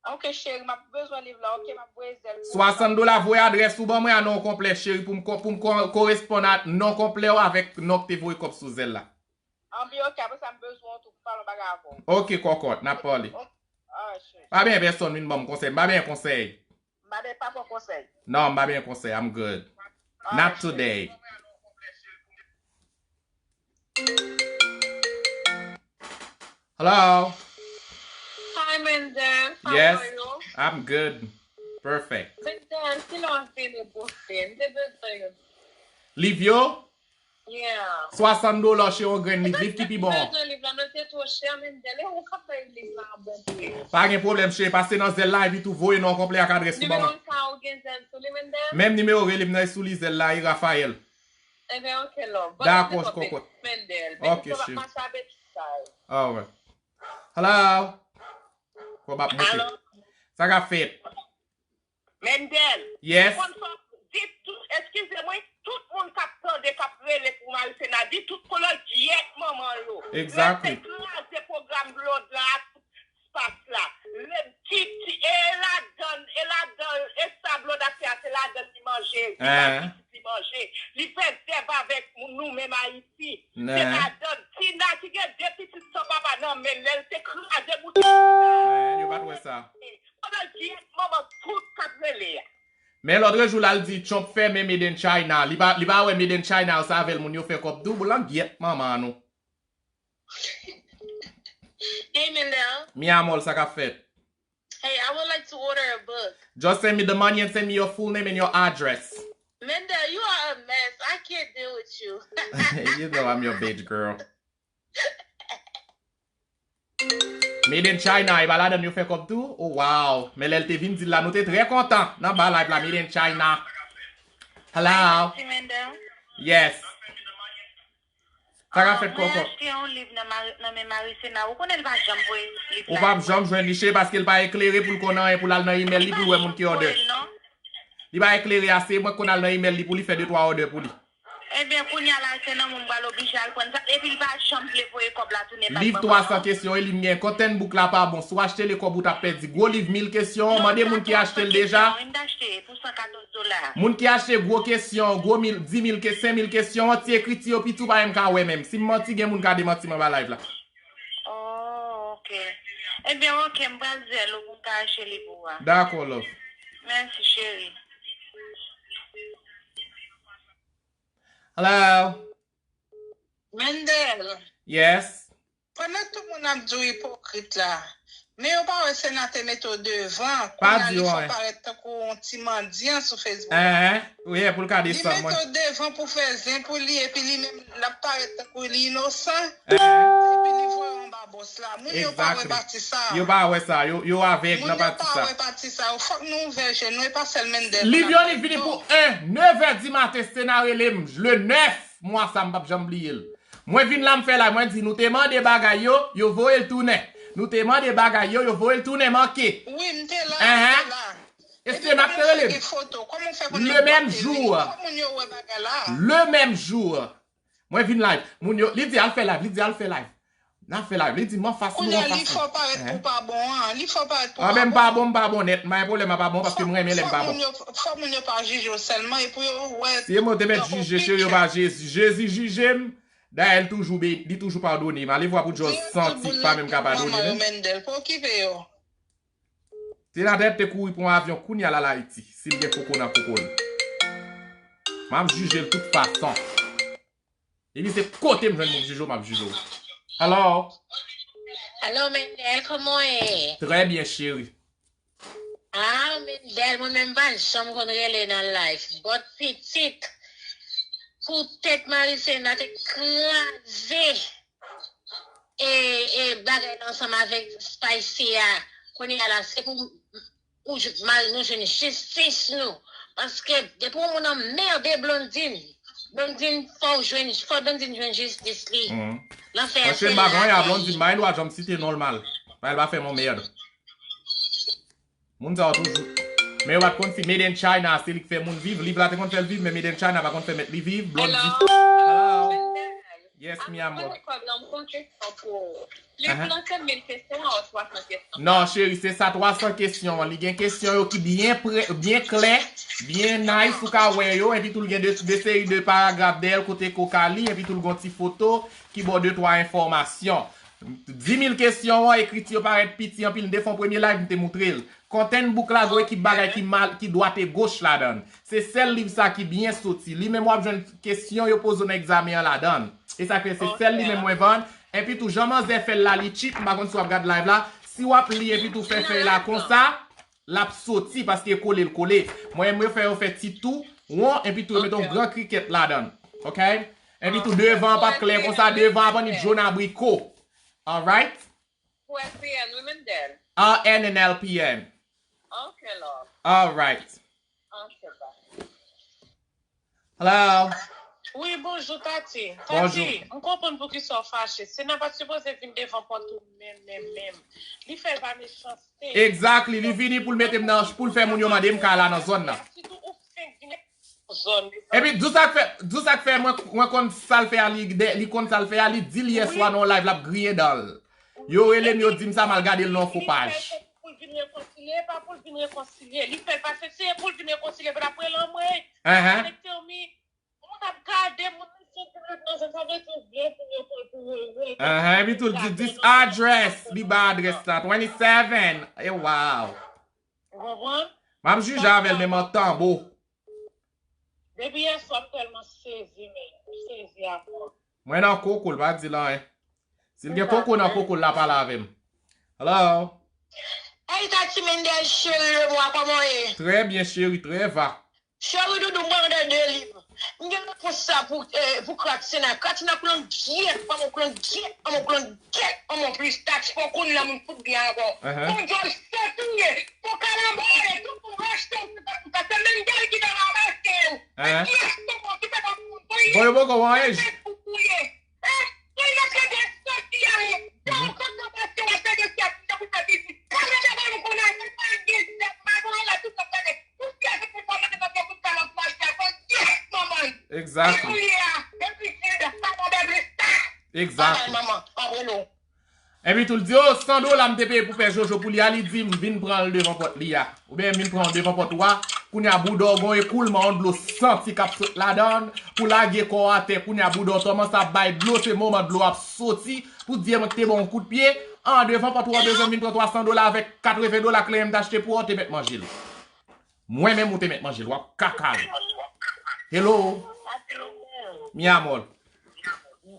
Ok, cheri, m ap bezwen liv la, ok, m ap voye zèl pou ou. Swasant dola, voye adrès ou ban mwen a non konplè, cheri, pou m ko-, pou m ko-, koresponn a non konplè w avèk non k te voye kòb sou zèl la. Anben, ok, apre sa, m bezwen w tou pou m pale yon bagay avè w. Ok, kòkòt, n ap pale. Ok. Alright, cheri. Pa benyen pèsonn vin ban m konsèy, m pa benyen konsèy. M pa benyen, pa pran konsèy. Non, m pa benyen konsèy, I'm good. Alright, cheri. Not today. Hello. Hi, Mendel. How are you? Yes, I'm good. Perfect. Mendel, kilè w ap vini Boston? M te bezwen yon. Liv yo? Yeah. Swasant dola, cheri, yon grenn liv. Liv ki pi bon. Mwen te bezwen liv la, men l te twò chè, Mendel. E ou k ap bay liv la a bon pri. Pa gen pwoblèm, cheri. Pase nan zèl la, epi tou voye non konplè ak adrès ou ban mwen. Nimewo sa ou gen zèl sou li, Mendel? Menm nimewo, rele m nan, e sou li zèl la, e Raphaël. Ebyen, ok, love. Dakò, kòkòt. Mendel. Ok, cheri. Alright. Hello. Kòb ap monte. Alo. Sa k ap fèt? Mendel. Yes. Ou konn sa w di tout, eskize mwen, tout moun k ap tande, k ap rele pou Marisena, di tout kolè gyèt manman yo. Exactly. Rete kraze pwogram blòd la ak tout spas la. Lè ti, ti, e ladan, e ladan, e sa blòd ap fè a, se ladan li manje. Li ba pitit li manje. Li fè zèv avèk nou menm Ayiti. Se ladan Tina ki gen de pitit san papa nan men l, lè l te kraze boutik Tina. Yo pa t wè sa. Pandan l di manman tout k ap rele a. Men lòtrejou la, l di Trump fèmen Made in China. Li pa, li pa wè Made in China yo, se avè l moun yo fè kòb tou. Boulangyèt manman nou. Hey, Mendel. Mi amor, sa k ap fèt? Hey, I would like to order a book. Just send me the money and send me your full name and your address. Mendel, you are a mess. I can't deal with you. You know I'm your bitch, girl. Made in China, e pa ladan yo fè kòb tou? Oh, wow. Men lè l te vin di l la, nou te trè kontan nan ba live la, Made in China. Hello. Hi, Mendel. Yes. Sa ka fèt, kòkòt? Mwen achte yon liv nan Mari-, nan men Marisena. Ou konnen li pa janm voye liv la. Ou p ap janm jwenn li, cheri, paske li pa eklere pou l konn anyen, pou l al nan email li, pou l wè moun ki order. Li pa eklere ase, mwen k konn al nan email li pou li fè de twa order pou li. Ebyen, kounye a la, se nan men w m pral oblije al pran sa. Epi l pa janm vle voye kòb la tounen, pa Liv twa san kesyon, e li m gen. Content book la pa bon. Si w achte l, e kòb ou t ap pèdi. Gwo liv mil kesyon, mande moun ki achte l deja. Wi, m t achte pou san katòz dola. Moun ki achte gwo kesyon, gwo mil, di mil ke-, senk mil kesyon an, ti ekriti yo piti, ou pa menm ka wè menm. Si m manti, gen moun ka demanti m anba live la. Oh, ok. Ebyen, ok, m pral zèl ou pou m ka achte liv ou a. Dakò, love. Mèsi, cheri. Hello. Mendel. Yes. Pandan tout moun ap di w ipokrit la, men yo pa wè senatè mete w devan, kounye a li fè w parèt tankou yon ti mandyan sou Facebook. Enhen, wi, pou l ka desann mwen. Li mete w devan pou fè zen pou li, epi li menm, l ap parèt tankou li inosan, epi li voye w anba bòs la. Moun yo pa wè pati sa. Yo pa wè sa, yo, yo avèg nan pati sa. Moun yo pa wè pati sa. Fòk nou ouvè je nou, e pa sèl Mendel. Liv yo li vini pou en, nèf è di maten, Sena rele m, le nèf mwa sa, m p ap janm bliye l. Mwen vin la, m fè live, mwen di, nou te mande bagay yo, yo voye l tounen. Nou te mande bagay yo, yo voye l tounen manke. Wi, m te la, m te la. E senatè rele m. Le menm jou. Le menm jou. Mwen vin live. Moun yo, li di al fè live, li di al fè live. N a fè live, li di m anfas nou, anfas nou. Kounye a, li fè w parèt pou pa bon an, li fè w parèt pou pa bon. Anben, m pa bon, m pa bon nèt, m pa gen pwoblèm, m pa bon, paske m renmen lè m pa bon. Fòk moun yo, fòk moun yo pa jije w sèlman, e pou yo wè. Si yo te mèt jije, cheri, yo pa Jezi. Jezi jije m. Dayè, li toujou be-, li toujou padone m. Ale vwa pou Djòz santi pa menm ka padone nou. Mendel, pa okipe yo. Senatè te kouri pran yon avyon kounye a l al Ayiti. Si l gen koko nan koko l. M ap jije l tout fason. Epi se kote m jwenn moun jije w, m ap jije w. Hello? Hello, Mendel, kòman w ye? Trè byen, cheri. Ah, Mendel, mwen menm pa janm konn rele nan live. But pitit, poutèt Marisena te kraze e, e bagay la ansanm avèk Spicy a. Kounye a la, se pou ou j-, mal nou jwenn jistis nou. Paske depi yon moun anmède Blondine, Blondine fò w jwenn, fò Blondine jwenn jistis li. Lanfè a se la li ye. Blondine pa gen dwa janm site non l mal. Paske l pa fè m anmède. Moun sa yo toujou. Men yo pa t konn si Made in China se li k fè moun viv. Liv la te konn fè l viv, men Made in China pa konn fè mèt li viv. Blondie. Hello. Yes, mi amor. Avan mwen kòb la, m gon kesyon pou ou. Liv lan senk mil kesyon an, twa san kesyon? Non, cheri, se sa twa san kesyon an. Li gen kesyon yo ki byen pre-, byen klè, byen nice, ou ka wè yo, epi tou l gen de, de seri de paragraf dèyè l kote ke w ka li, epi tou l gon ti foto ki ba w de twa enfòmasyon. Di mil kesyon an, ekriti yo parèt piti anpil, m te fè yon premye live, m te moutre l. Content book la gon ekip bagay ki mal, ki dwat e goch ladan l. Se sèl liv sa ki byen soti. Li menm w ap jwenn kesyon yo poze w nan egzamen an ladan l. E sa k fè se sèl li menm mwen vann. Epi tou, jan manzè fè l la, li cheat, m pa konn si w ap gad live la. Si w ap li epi tou fè fèy la konsa, l ap soti paske e kole l kole. Mwen, mwen fè yo fè ti tou won, epi tou yo mete yon gran krikèt ladan l. Ok? Epi tou, devan an p ap klè konsa, devan an ap annik jòn abriko. Alright? Pou L P N, wi, Mendel. R N and L P N. Ok, love. Alright. Ok, bye. Hello. Wi, bonjou, Tati. Bonjou. Tati, m konprann poukisa w fache. Sena pa t sipoze vin devan pòt ou menm, menm, menm. Li fè l pa mechanste. Exactly. Li vini pou l mete m nan, pou l fè moun yo mande m ka la nan zòn nan. Tati, ou fenk vin zòn. Epi, di w sa k fè, di w sa k fè mwen, mwen konn sa l fè a, li, li konn sa l fè a, li di l yèswa nan yon live, l ap griyen dan l. Yo rele m, yo di m sa, m al gade l nan yon fo paj. Pou l vin rekonsilye, e pa pou l vin rekonsilye. Li fè l pase, se pou l vin rekonsilye, pou l ap rele anmwey. Anhan. Moun ap gade, moun ap soti nan zòn, sa vle di w vle pou yo, pou yo, pou yo. Anhan, epi tou l di, this address, li ba adrès la, twenty-seven. E wow. Ou konprann? M ap jije avè l, men m an tanbo. Depi yèswa, m tèlman sezi, men m sezi ankò. Mwen nan koko l, pa di l anyen. Si l gen koko nan koko l, l a pale avè m. Hello? Hey, Tati Mendel, cheri de mwa, kòman w ye? Trè byen, cheri, trè va. Cheri doudou, m pral de de liv. M gen repons sa pou, eh, pou Kratina. Kratina klonn gyèt, pa mon klonn gyèt, pa mon klonn gyèt, pa mon plis Tati, fò konn la moun fout byen ankò. Fò Djòl sòti ye, fò kalanbòye, tout moun rachte w, se pa tout sa, se Mendel ki ta ranmase w. Hein? Bon, yo poko wè anyen. Exactly. Exactly. Bagay manman, pa rele w. Epi tou l di, "Oh, san dola m te peye pou pè Jojo pou li a," li di, "M vin pran l devan pòt li a. Oubyen m vin pran l devan pòt ou a. Kounye a bouda w gon ekoulman yon dlo santi k ap sot ladan l, pou lage kò w atè. Kounye a bouda w kòmanse ap bay dlo, se moman dlo ap soti, pou di mwen ki te ba w yon kout pye. An, devan pòt ou a bezwen vin pran twa san dola avèk katreven dola kleren m t achte pou ou, te mèt manje l." Mwen menm ou te mèt manje l, w ap kaka l. Hello. Mi amor.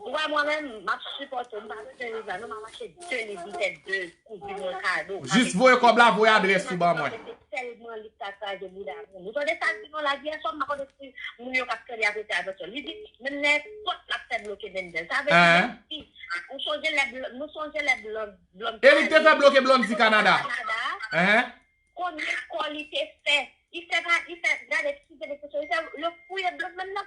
Ou wè mwen menm, m ap sipòte w, m pa bezwen liv la, non, m ap achte de liv, m fè de kouzen mwen kado. Jis voye kòb la, voye adrès ou ban mwen. Se tèlman li ta kraze bouda moun. Ou tande sa k di nou la, yè swa m pa konnen si moun yo k ap tande ap rete avèk yo. Li di, men nenpòt l ap fè bloke Mendel. Sa vle di, si, ou sonje lè Bl-, nou sonje lè Blonde, Blonde. E li te fè bloke Blonde di Kanada. Kanada. Konbyen kò li te fè? Li fè pa, li fè, gade, eskize m ekspresyon, li fè, yo fouye Blonde menm nan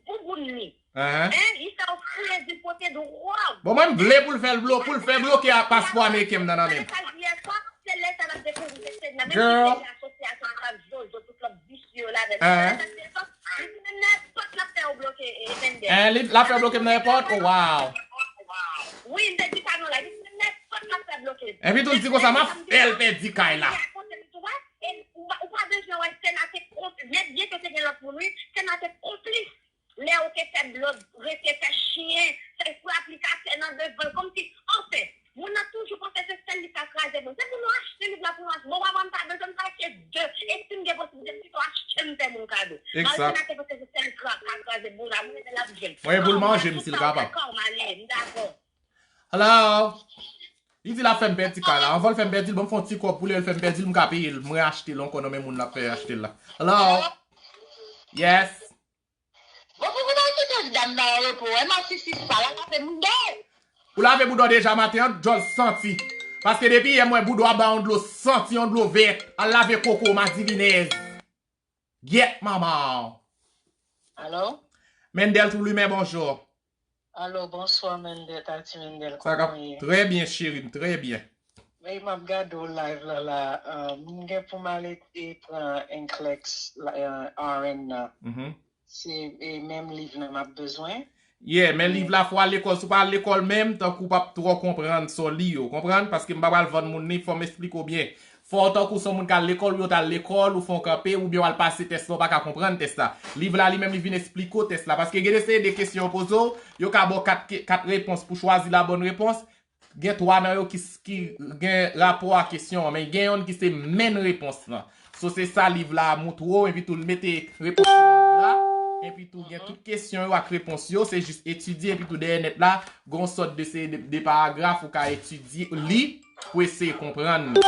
bouboun li. Hein? Li fè yo fouye di kote dwòg. Bon, mwen, m vle pou l fè l blo-, pou l fè bloke a paspò ameriken m nan nan men m. Sa l di yè swa, se lè sa l ap dekouvri se Sedna, menm si se asosyasyon sa Jojo, tout lòt visye yo ladan. Hein? Li di, men nenpòt l ap fè yo bloke, eh, Mendel. Hein, li, l ap fè bloke m nan èpòt? Oh, wow. Wi, m te di sa non la, li di, men nenpòt l ap fè bloke. Epi tou l di konsa, m ap fè l pèdi kay la. E ou pa, ou pa bezwen wè Sena te konplis, byen ke te gen lòt moun, wi, Sena te konplis lè yo te fè Blonde rete fè chen, fè l pran aplikatè nan devan l, kòmsi, anfen, moun nan toujou panse se sèl li ka kraze moun. Se pou nou achte liv la pou nou achte. Bon, papa, m pa bezwen, m ka achte de. E si m gen posiblite, m pito achte, m fè moun kado. Malgre Sena te panse se sèl li ka, ka kraze moun la, moun nan l ap jwenn. Mwen, pou l manje m si l kapab. Kòm ale, m dakò. Hello. Li di l ap fè m pèdi kay la. Anvan l fè m pèdi l, ban m fè yon ti kòb pou lè l fè m pèdi l, m ka peye l. Mwen achte l ankò nan men moun l ap fè achte l la. Hello? Yes. Bon, pou nou kite dam nan an repo, e masisi sa la, lave bouda w. Ou lave bouda w deja maten an, djòl santi. Paske depi yè m wè bouda w ap ba yon dlo santi, yon dlo vèt. Al lave koko w, madivinèz. Gyèt manman w. Alo? Mendel Trou Limen, bonjou. Alo, bonswa, Mendel, Tati Mendel, kòman w ye? Trè byen, cheri m, trè byen. Wi, m ap gade w live la, la, euh, m gen pou m ale, e, pran N-Clex, la, euh, R N nan. Se, e, menm liv nan m ap bezwen. Yeah, men liv la, fò w al lekòl. Si w pa al lekòl menm, tankou w p ap twò konprann sa w li yo, konprann? Paske m pa pral vann moun li, fò m esplike w byen. Fò w tankou se yon moun k al lekòl, ou yo t al lekòl, ou fè yon kanpe, oubyen w al pase tès la, ou pa ka konprann tès la. Liv la, li menm, li vin esplike w tès la. Paske gen de seri de kesyon yo poze w, yo ka ba w kat ke-, kat repons pou chwazi la bòn repons. Gen twa nan yo ki, ki gen rapò a kesyon an, men gen yonn ki se menn repons lan. So, se sa liv la a moutre w, epi tou l mete repons yo an gra, epi tou gen tout kesyon yo ak repons yo, se jis etidye, epi tou dèyè nèt la, gen yon sòt de, se de, de paragraf ou ka etidye, li, pou eseye konprann li.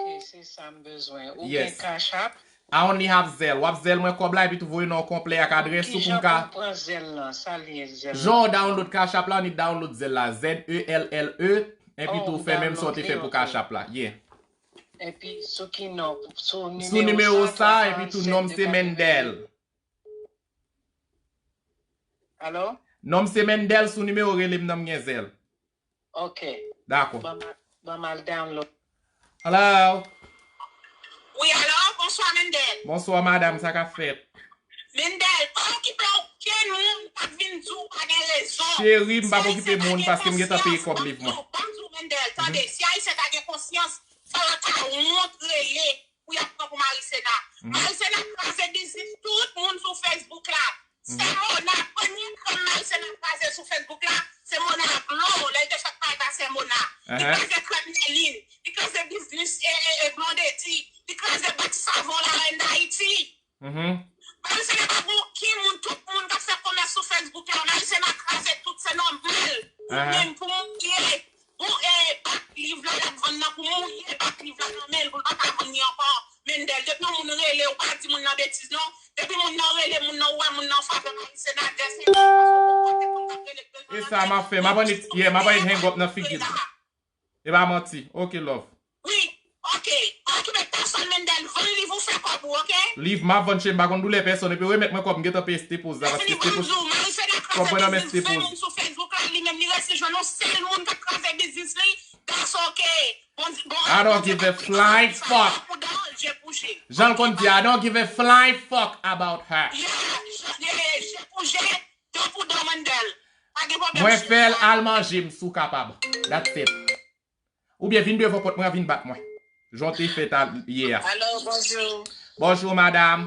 Ok, se sa m bezwen. Ou gen Cash App? I only have Zelle. W ap Zelle mwen kòb la, epi tou voye non w konplè ak adrès ou pou m ka. Kijan pou m pran Zelle lan? Sa l ye, Zelle lan? Jan w download Cash App la, annik download Zelle la. Z E L L E, epi tou fè menm sa w te fè pou Cash App la. Yeah. Epi sou ki non? Sou nimewo sa, epi tou non m se Mendel. Alo? Non m se Mendel, sou nimewo rele m nan m gen Zelle. Ok. Dakò. Ban m al, ban m al download. Hello? Wi, alo, bonswa, Mendel. Bonswa, madanm, sa k ap fèt? Mendel, pa okipe okenn moun k ap vin di w pa gen rezon. Cheri, m p ap okipe moun paske m gentan peye kòb liv mwen. Ban m di w, Mendel, tande, si Ayisyen ta gen konsyans, fò yo ta wont rele pou y ap pran pou Marisena. Marisena kraze biznis tout moun sou Facebook la. Se Mona, premye kran Marisena kraze sou Facebook la, se Mona Glow, lè l te fèk pale ta se Mona. Li kraze krèm Nèlin, li kraze biznis e, e, e Blondedy, li kraze bank savon La Reine d'Haïti. Marisena pa gon ki moun, tout moun k ap fè komès sou Facebook la, Marisena kraze tout, se nòmal. Ou menm pou moun ye. Bon, e, bak liv la, l ap vann nan pou mouye bak liv la nan men l, pou l pa ka vann li ankò. Mendel, depi yon moun rele, ou pa di moun nan betiz, non. Depi moun nan rele, moun nan, ou wè moun nan favè Marisena, dèfè, paske ou konpòte moun k ap rele, e sa m ap fè, m ap annik, yeah, m ap annik hang up nan figi l. E pa manti. Ok, love. Wi, ok. Pa okipe pèsonn, Mendel, vann liv ou fè kòb ou, ok? Liv m ap vann, cheri, m pa konn doulè pèsonn, epi remèt mwen kòb, m gentan peye Staples la, paske Staples, kòb mwen nan men Staples. Sou Facebook la, li menm, li resi jwenn yon sèl moun k ap kraze biznis li. That's ok. Bon, bon, I don't give a flying fuck. Jan l konn di, I don't give a flying fuck about her. Yeah, je, je, je pou je, dan pou dan, Mendel. Pa gen pwoblèm. Mwen fè l al manje m si w kapab. That's it. Oubyen vin devan pòt mwen an, vin bat mwen. Jan w te fè ta yè a. Alo, bonjou. Bonjou, madam.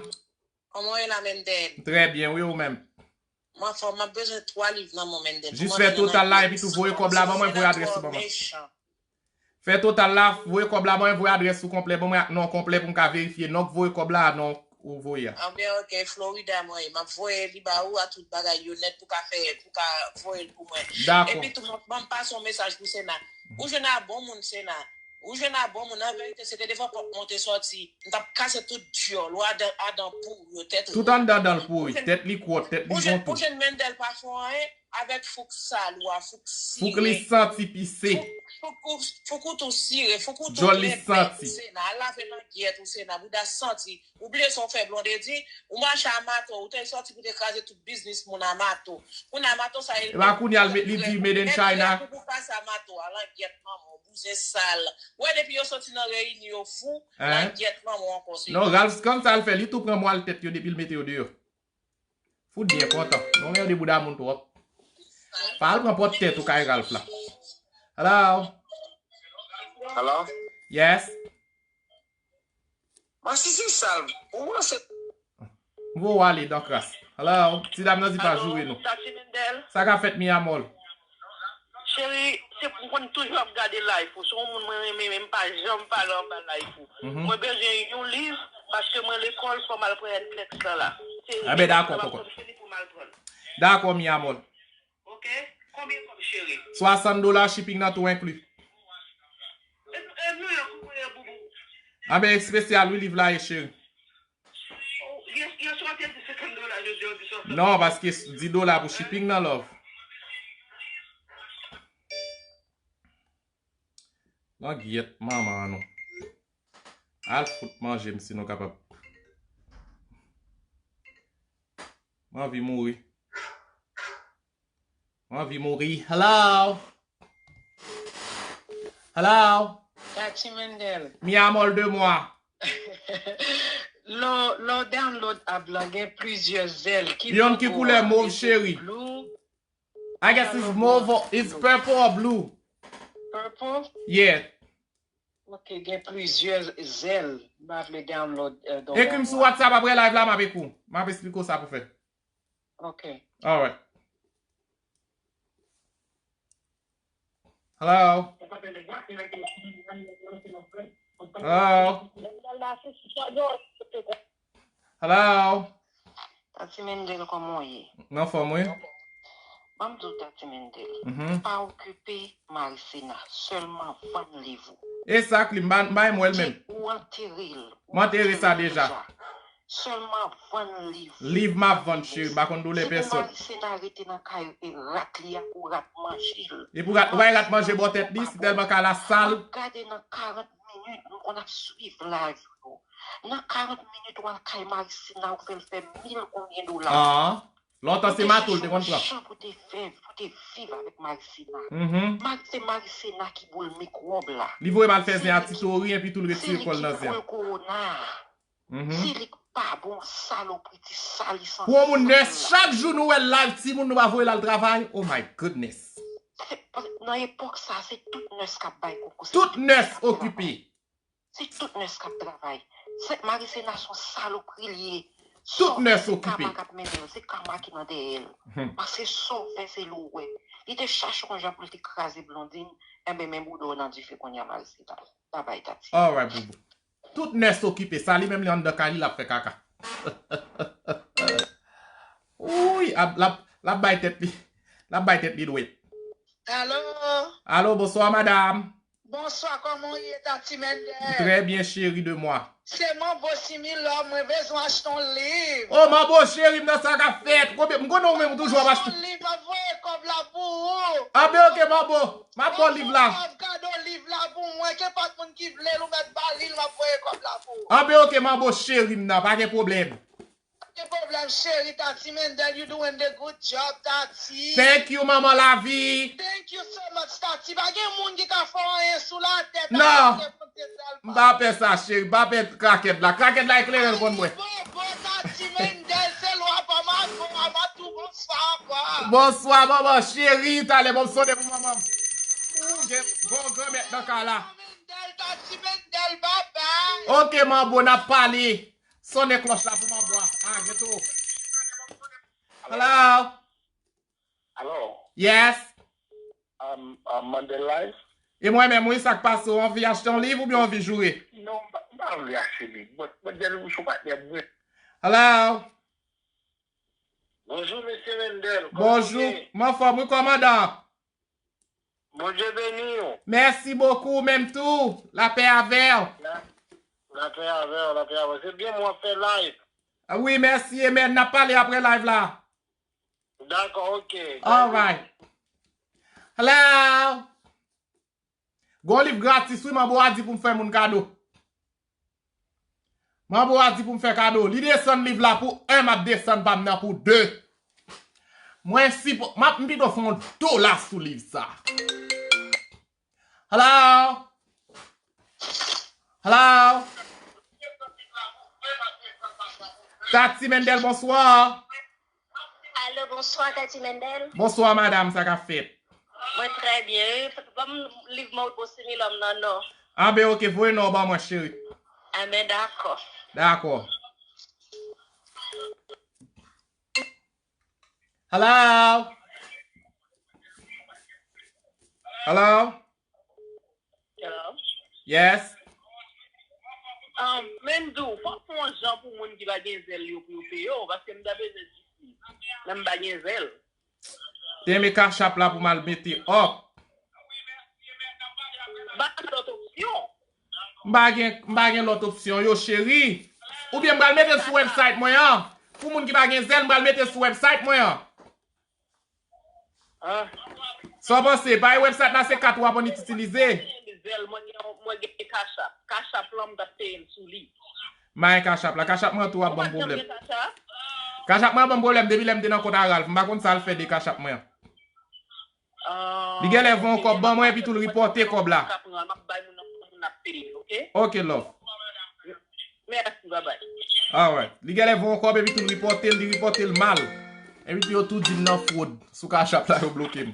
Kòman w ye la, Mendel? Trè byen, wi, ou menm? Mwen anfòm, m ap bezwen twa liv nan men w, Mendel. Jis fè total la, epi tou voye kòb la ban mwen, voye adrès ou ban mwen. Fè total la, voye kòb la ban mwen, voye adrès ou konplè ban mwen ak non konplè pou m ka verifye non k voye kòb la, non ou voye a. Anben, ok, Florida mwen ye. M ap voye li ba ou a tout bagay yo nèt pou ka fè, pou ka voye l pou mwen. Dakò. Epi tou, ban m pase yon mesaj pou Sena. Ou jwenn a bon moun, Sena. Ou jwenn a bon moun, an verite, se te devan pòt mwen w te sòti. M t ap kase tout dyòl ou, adan, adan pouri yo, tèt ron. Tout anndan dan l pouri, tèt li kwòt, tèt li gon tou. Ou jwenn Mendel pa fè anyen avèk fouk sal ou a, fouk sire. Fouk li santi pise. Fouk, fouk, fouk ou tou sire, fouk ou tou drenn, Sena. Al lave langyèt ou, Sena, bouda santi. Ou bliye sa w fè Blondedy, ou mache a mato, ou te sòti pou te kraze tout biznis moun a mato. Kounye a mato sa e. E pa kounye a l met li di made in China. Pou pase a mato a, langyèt manman w, bouzen sal. Wè depi yo sòti nan reyini yo fou, langyèt manman w ankò se. Non, Ralph, kòm sa l fè, li tou pran mwal tèt yo depi l mete yo deyò. Fout byen kontan. Non, men de bouda moun twòp. Pa al pran pòt tèt ou kay Ralph la. Hello? Hello? Yes? Masisi sal, ou ranse. M voye w ale dan kras. Hello? Ti dam nan di pa joure nou. Alo, Tati Mendel? Sa ka fèt, mi amor? Cheri, se pou konn toujou ap gade live ou. Se yon moun mwen renmen, men m pa janm pale anba live ou. Mhm. Mwen bezwen yon liv, paske mwen lekòl, fò m al pran N P L X lan la. Anben, dakò, kòkòt. Dakò, mi amor. Ok? Konbyen kòb, cheri? Swasant dola, shipping nan tou enkli. E, e, New York, ou mwen ye, boubou? Anben, espesyal, wi, liv la ye, cheri. Oh, yè, yè swa te di senkant dola, jodi a, ou di swasant. Non, paske dis dola pou shipping nan, love. Langyèt manman an nou. Al fout manje m si nou kapab. M anvi mouri. M anvi mouri. Hello? Hello? Tati Mendel. Mi amor de moi. Lè w, lè w download app lan, gen plizyè zèl. Ki koulè? Yonn ki koulè mov, cheri. Blue. I guess it's mauve, it's purple or blue. Purple? Yeah. Ok, gen plizyè zèl. M pa vle download, euh, donk. Ekri m sou WhatsApp apre live la, m ap ekri w. M ap esplike w sa pou fè. Ok. Alright. Hello? Hello? Hello? Tati Mendel, kòman w ye? M anfòm, wi. Ban m di w, Tati Mendel, mhm, pa okipe Marisena, sèlman vann liv ou. E sa k li, m pa, m pa menm wè l menm. Ou antere l. M antere sa deja. Sèlman vann liv ou. Liv m ap vann, cheri, m pa konn doulè pèsòn. Se pou Marisena rete nan kay e rat li a pou rat manje l. E pou rat, ou bay rat manje bò tèt li, si tèlman kay la sal. M ap gade nan karant minit, m konn ap swiv live yo. Nan karant minit, w al kay Marisena, ou fè l fè mil konbyen dola. Ah, lontan se mato l te konn pran. Ou te chèche yon jan pou te fè, pou te viv avèk Marisena. Mhm. Mari-, se Marisena ki boule mikwòb la. Li voye m al fè zen a Tito Ri, epi tou l retire kò l nan zen an. Se li ki boule kowona a. Mhm. Se li k pa bon, salopri, ti sal, li santi sal la. Pou yon moun nès, chak jou nou wè l live, timoun nou pa voye l al travay. Oh my goodness. Se, nan epòk sa, se tout nès k ap bay koko. Tout nès okipe. Se tout nès k ap travay. Se, Marisena se yon salopri li ye. Tout nès okipe. Se kama k ap mennen l, se kama ki nan dèyè l. Hmm. Paske sa w fè, se li w wè. Li te chache yon jan pou l te kraze Blondine, enben, men bouda w nan dife kounye a, Marisena. Babay, Tati. Alright, boubou. Tout nès okipe. Sa li menm li anndan kay li, l ap fè kaka. Wouy, ap, l ap, l ap bay tèt li. L ap bay tèt li dwèt. Alo? Alo, bonswa, madam. Bonswa, kòman w ye, Tati Mendel? Trè byen, chérie de moi. Se Manbo Similò, mwen bezwen achte yon liv. Oh, Manbo, cheri m nan, sa k ap fèt? Konbyen, m konnen ou menm ou toujou ap achte. Yon liv, m ap voye kòb la pou ou. Anben, ok, Manbo. M ap ba w liv la. Ou ap gade liv la pou mwen, kenpòt moun ki vle l, ou mèt ba li l, m ap voye kòb la pou ou. Anben, ok, Manbo, cheri m nan, pa gen pwoblèm. Pa gen pwoblèm, cheri, Tati Mendel, you doing the good job, Tati. Thank you, manman lavi. Thank you so much, Tati. Pa gen moun ki ka fè w anyen sou latè, Tati. Non. Se Bondye sèlman. M pa pè sa, cheri. M pa pè krakèt la. Krakèt la eklere l konn mwen. Bobo, Tati Mendel, se lwa pa mago, a matou, bonswa ankò. Bonswa, manman cheri. Talè, ban m sonnen pou manman m. Ou gen bon granmèt nan kay la. Mendel, Tati Mendel, babay. Ok, manbo, n ap pale. Sonnen klòch la pou manbo a. Ah, geto. Hello? Alo? Yes? Um, um, Mandel Live? E mwen menm, wi, sa k pase? Ou anvi achte yon liv oubyen ou anvi joure? Non, m pa, m pa anvi achte liv. Mwen, mwen, Mandel, ou sou patnè mwen. Hello? Bonjou, mesye Mendel. Kòman w ye? Bonjou. M anfòm, wi, kòmandan. Bondye beni w. Mèsi bokou, ou menm tou. Lapè avè w. La, lapè avè w, lapè avè w. Se byen, mwen fè live. Ah wi, mèsi, amen. N ap pale apre live la. Dakò, ok. Alright. Hello. Gon liv gratis, wi, manbo a di pou m fè moun kado. Manbo a di pou m fè kado. Li desann liv la pou en, m ap desann pa m nan pou de. Mwen sipo-, m ap, m pito fè yon dola sou liv sa. Hello? Hello? Tati Mendel, bonswa. Alo, bonswa, Tati Mendel. Bonswa, madam, sa k ap fèt? Mwen trè byen. Ban m liv Maurice Milhomme nan non. Anben, ok, voye non ban mwen, cheri. Anben, dakò. Dakò. Hello? Hello? Hello? Yes? Um, men m di w, fò w fè yon jan pou moun ki pa gen zèl yo pou yo peye w, paske m ta bezwen disi, men m pa gen zèl. Te men Cash App la pou m al mete up. Ba m lòt opsyon. M pa gen, m pa gen lòt opsyon yo, cheri. Oubyen m pral mete l sou website mwen an. Pou moun ki pa gen zèl, m pral mete l sou website mwen an. Sa w panse? Pa e website la se kat w ap annik itilize? Zèl, mwen gen, mwen gen Cash App. Cash App lan m t ap peye l sou li. M pa gen Cash App la. Cash App mwen tou ap ban m pwoblèm. Cash App mwen ap ban m pwoblèm depi lè m te nan kont a Ralph. M pa konn sa l fè de Cash App mwen an. Li genlè voye yon kòb ban mwen epi tou l ripòte kòb la. Ok, love. Mèsi, babay. Alright. Li genlè voye yon kòb epi tou l ripòte l, li ripòte l mal. Epi tou yo tou di m nan fwod. Sou Cash App la yo bloke m.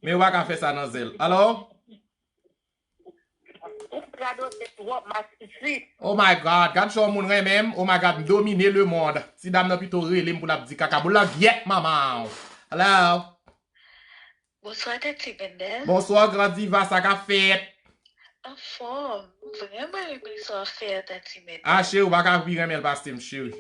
Men yo pa ka fè sa nan zèl. Alò? Ou radote twòp, masisit. Oh my God, gad jan yon moun renmen m. Oh my God, m domine lemonn. Ti dam nan pito rele m pou l ap di kaka. Boul langyèt manman w. Hello? Bonswa, Tati Mendel. Bonswa, gran diva, sa k ap fèt? Anfòm, m vrèman renmen sa w ap fè a, Tati Mendel. Ah, cheri, ou pa ka pi renmen l pase m, cheri.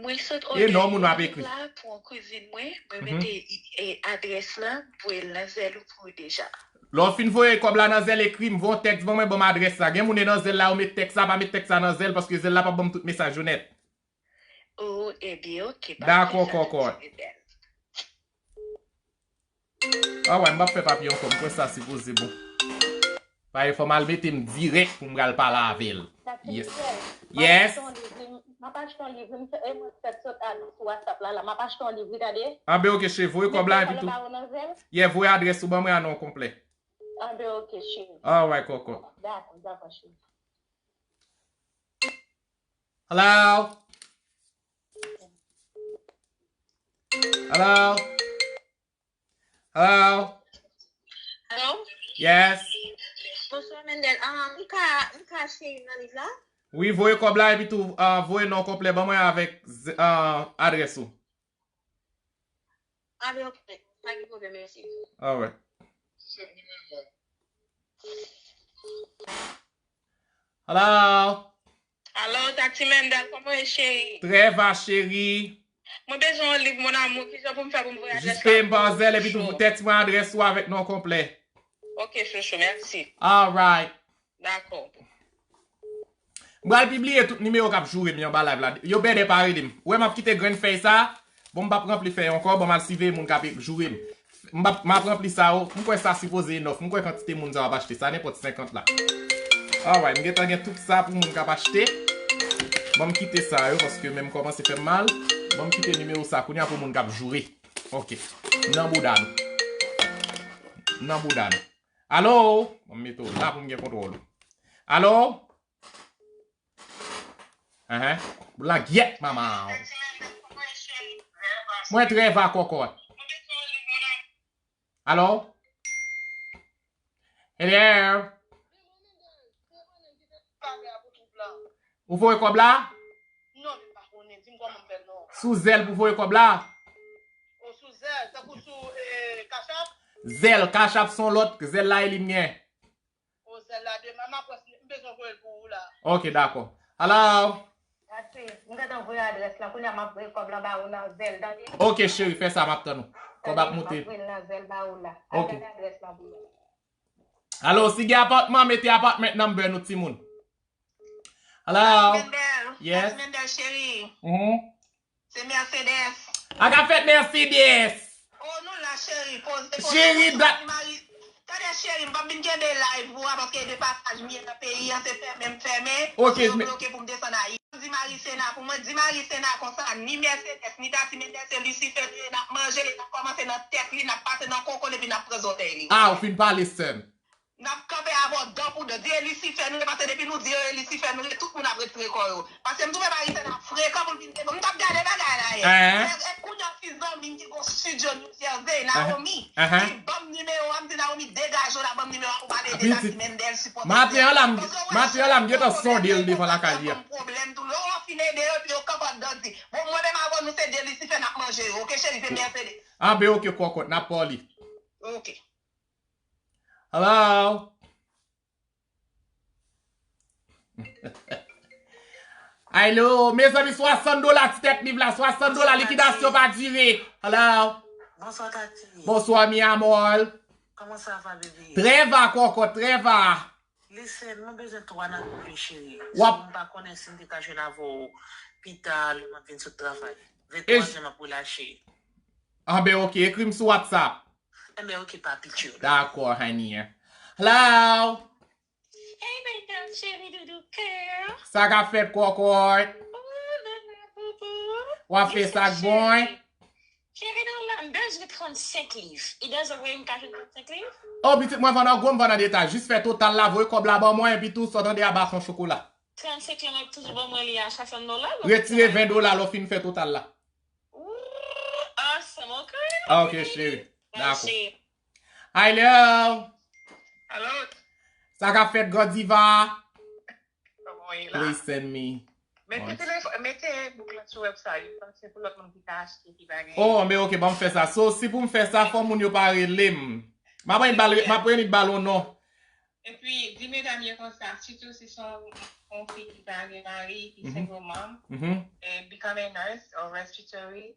Mwen sot òdè yon liv la pou yon kouzin mwen, mwen mete, e, adrès la, m voye l nan zèl ou pou ou deja. Lè w fin voye kòb la nan zèl, ekri m, voye yon tèks ban mwen, ban m adrès la. Gen moun e nan zèl la, yo met tèks la, pa met tèks la nan zèl, paske zèl la p ap ban m tout mesaj yo nèt. Oh, ebyen, ok, pa gen sa, Tati Mendel. Dakò, kòkòt. Ah wè, m p ap fè papye ankò, m kwè sa sipoze bon. Paske fò m al mete m dirèk pou m pral pale avè l. Yes. Yes. M ap achte yon liv, m ap achte yon liv, m fè, e mwen fèk sot a sou WhatsApp la, la, m ap achte yon liv, wi, gade. Anben, ok, cheri, voye kòb la, epi tou. Yeah, voye adrès ou ban mwen a non konplè. Anben, ok, cheri. Alright, kòkòt. Dakò, dakò, cheri. Hello? Hello? Hello? Hello? Yes. Bonswa, Mendel. Ah, m ka, m ka achte youn nan liv la? Wi, voye kòb la epi tou, ah, voye non konplè ban mwen avèk, ah, adrès ou. Ah, ben, ok. Pa gen pwoblèm, mèsi. Alright. Hello? Alo, Tati Mendel, kòman w ye, cheri? Trè va, cheri. Mwen bezwen yon liv, mon amour. Kijan pou m fè pou m voye adrès la pou ou? Jis peye m pa zèl epi tou tèks mwen adrès ou avèk non konplè. Ok, chouchou, mèsi. Alright. Dakò. M pral pibliye tout nimewo k ap joure m yo anba live la. Yo bèdè pa rele m. Ou wè m ap kite grenn fèy sa. Bon, m p ap ranpli fèy ankò. Bon, m al siveye moun k ap joure m. M ap, m ap ranpli sa yo. M kwè sa sipoze enòf. M kwè kantite moun sa yo ap achte sa. Nenpòt senkant la. Alright, m gentan gen tout sa pou moun k ap achte. Bon, m kite sa yo paske menm kòmanse fè m mal. Bon, m kite nimewo sa kounye a pou moun k ap joure. Ok. Nan bouda nou. Nan bouda nou. Alo? Bon, m mete w la pou m gen kontwòl ou. Alo? Enhen. Boul langyèt manman w. Mwen trè va kòkòt. Alo? Hello? Ou voye kòb la? Non, m pa konnen. Di m kòman m fè l non. Sou zèl pou voye kòb la? O sou zèl, tankou sou eh, Cash App? Zèl, Cash App se yon lòt, zèl la e li m gen. O zèl la demen, m ap wè si m bezwen voye l pou ou la. Ok, dakò. Hello? Ase, m gentan voye adrès la, kounye a m ap voye kòb la ba ou nan zèl, tande? Ok, cheri, fè sa, m ap tann ou. Kòb ap moute. M ap voye l nan zèl ba ou la. Al gade adrès la pou mwen. Alo, si gen apatman, mete apartment number nou, timoun. Hello? Mendel, yes. Mendel, cheri. Mhm. Se Mercedes. Ak afè Mercedes. Oh, nou la, cheri, poze, poze. Cheri, dat. Tande, cheri, m p ap vin kenbe live ou a, paske de pasaj m ye nan peyi an, se fèmen m fèmen. Ok, paske yo bloke pou m desann Ayiti. Di Marisena pou mwen, di Marisena konsa, ni Mercedes, ni Tati Mendel, se Lisifè nou ye, n ap manje li, n ap kòmanse nan tèt li, n ap pase nan koko l, epi n ap pran zòtèy li. Ah, ou fin pale, sè m. N ap kanpe avè w dan pou dan. Di e Lisifè nou ye, paske depi nou di yo e Lisifè nou ye, tout moun ap retire kò yo. Paske m twouve Marisena frekan pou l vin devan. M t ap gade bagay la yè. Eh. E, e kounye a, ti zanmi m ki gon studio New Jersey, Naomi, ki ban m nimewo a, m di, Naomi, degaje w la, ban m nimewo a pou pale de Tati Mendel, sipòte. Maten an la, m, maten an la, m gentan sonde l devan lakay li a. Pwoblèm tou, lè w fin ede yo, epi yo kanpe anndan di, bon, mwen menm avè w, nou se de Lisifè, n ap manje yo. Ok, cheri, se Mercedes. Ah, ben, ok, kòkòt, n ap pale. Ok. Hello? Alo, mezanmi, swasant dola ti tèt liv la, swasant dola, likidasyon pa dire. Hello? Bonswa, Tati. Bonswa, mi amor. Kòman sa va, bebe? Trè va, kòkòt, trè va. Listen, mwen bezwen twa nan kote, cheri. W ap... So, m pa konnen si m te ka jwenn avè w pita, lè m ap vin sot travay. Venntwa jan m ap relache. Ah, ben, ok, ekri m sou WhatsApp. Enben, ok, papi chou. Dakò, honey. Hello? Hey, my girl, cheri doudou kè. Sa k ap fèt, kòkòt? Oh, la, la, boubou. W ap fè sa k bon, hein? Cheri, non, la, m bezwen trannsenk liv. E dan zòrèy m ka jwenn trannsenk liv? Oh, pitit, mwen vann an gwo, m vann an detay. Jis fè total la, voye kòb la ban mwen, epi tou, sa w tande a baton chokola. Trannsenk liv, w ap toujou ban mwen li a swasant dola? Retire ven dola, lè w fin fè total la. Ooh, awesome, ok. Ok, cheri. Dakò. Hello. Hello. Sa k ap fèt, Godiva? Kòman w ye la? Please send me. Mete telefòn, mete book la sou website. Panse pou lòt moun ki ka achte, ki pa gen. Oh, men ok, ban m fè sa. So, si pou m fè sa, fò moun yo pa rele m. M ap annik ba l, m ap annik ba l yon non. Epi, di medam yo konsa, sitou si se yon, yon fi ki pa gen mari, ki single mom, eh, become a nurse or respiratory.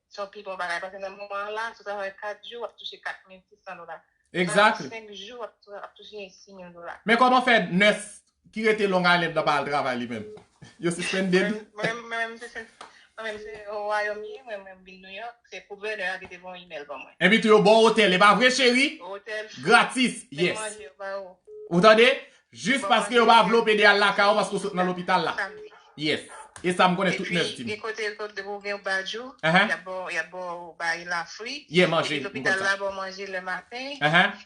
So, pi bon bagay, paske nan moman an la, si w travay kat jou, w ap touche kat mil sis san dola. Exactly. Travay senk jou, w ap, w ap touche sis mil dola. Men kòman fè nurse ki rete Long Island nan pa al travay li menm? Yo sispann li? Mwen, mwen, mwen, mwen, se, se, mwen menm se Owayò m ye, mwen, mwen vin New York, se gouvènè a ki te voye yon imèl ban mwen. Epi tou yo ba w otèl, e pa vre, cheri? Otèl. Gratis, yes. Manje, yo ba w. Ou tande? Jis paske yo pa vle w pede al lakay ou paske w sot nan lopital la. Yes. E sa m konnen tout nèf di m. Epi, gen kote, kote ou gen badge ou, y ap ba w, y ap ba w bagay la free. Yeah, manje. Epi lopital la ba w manje le maten.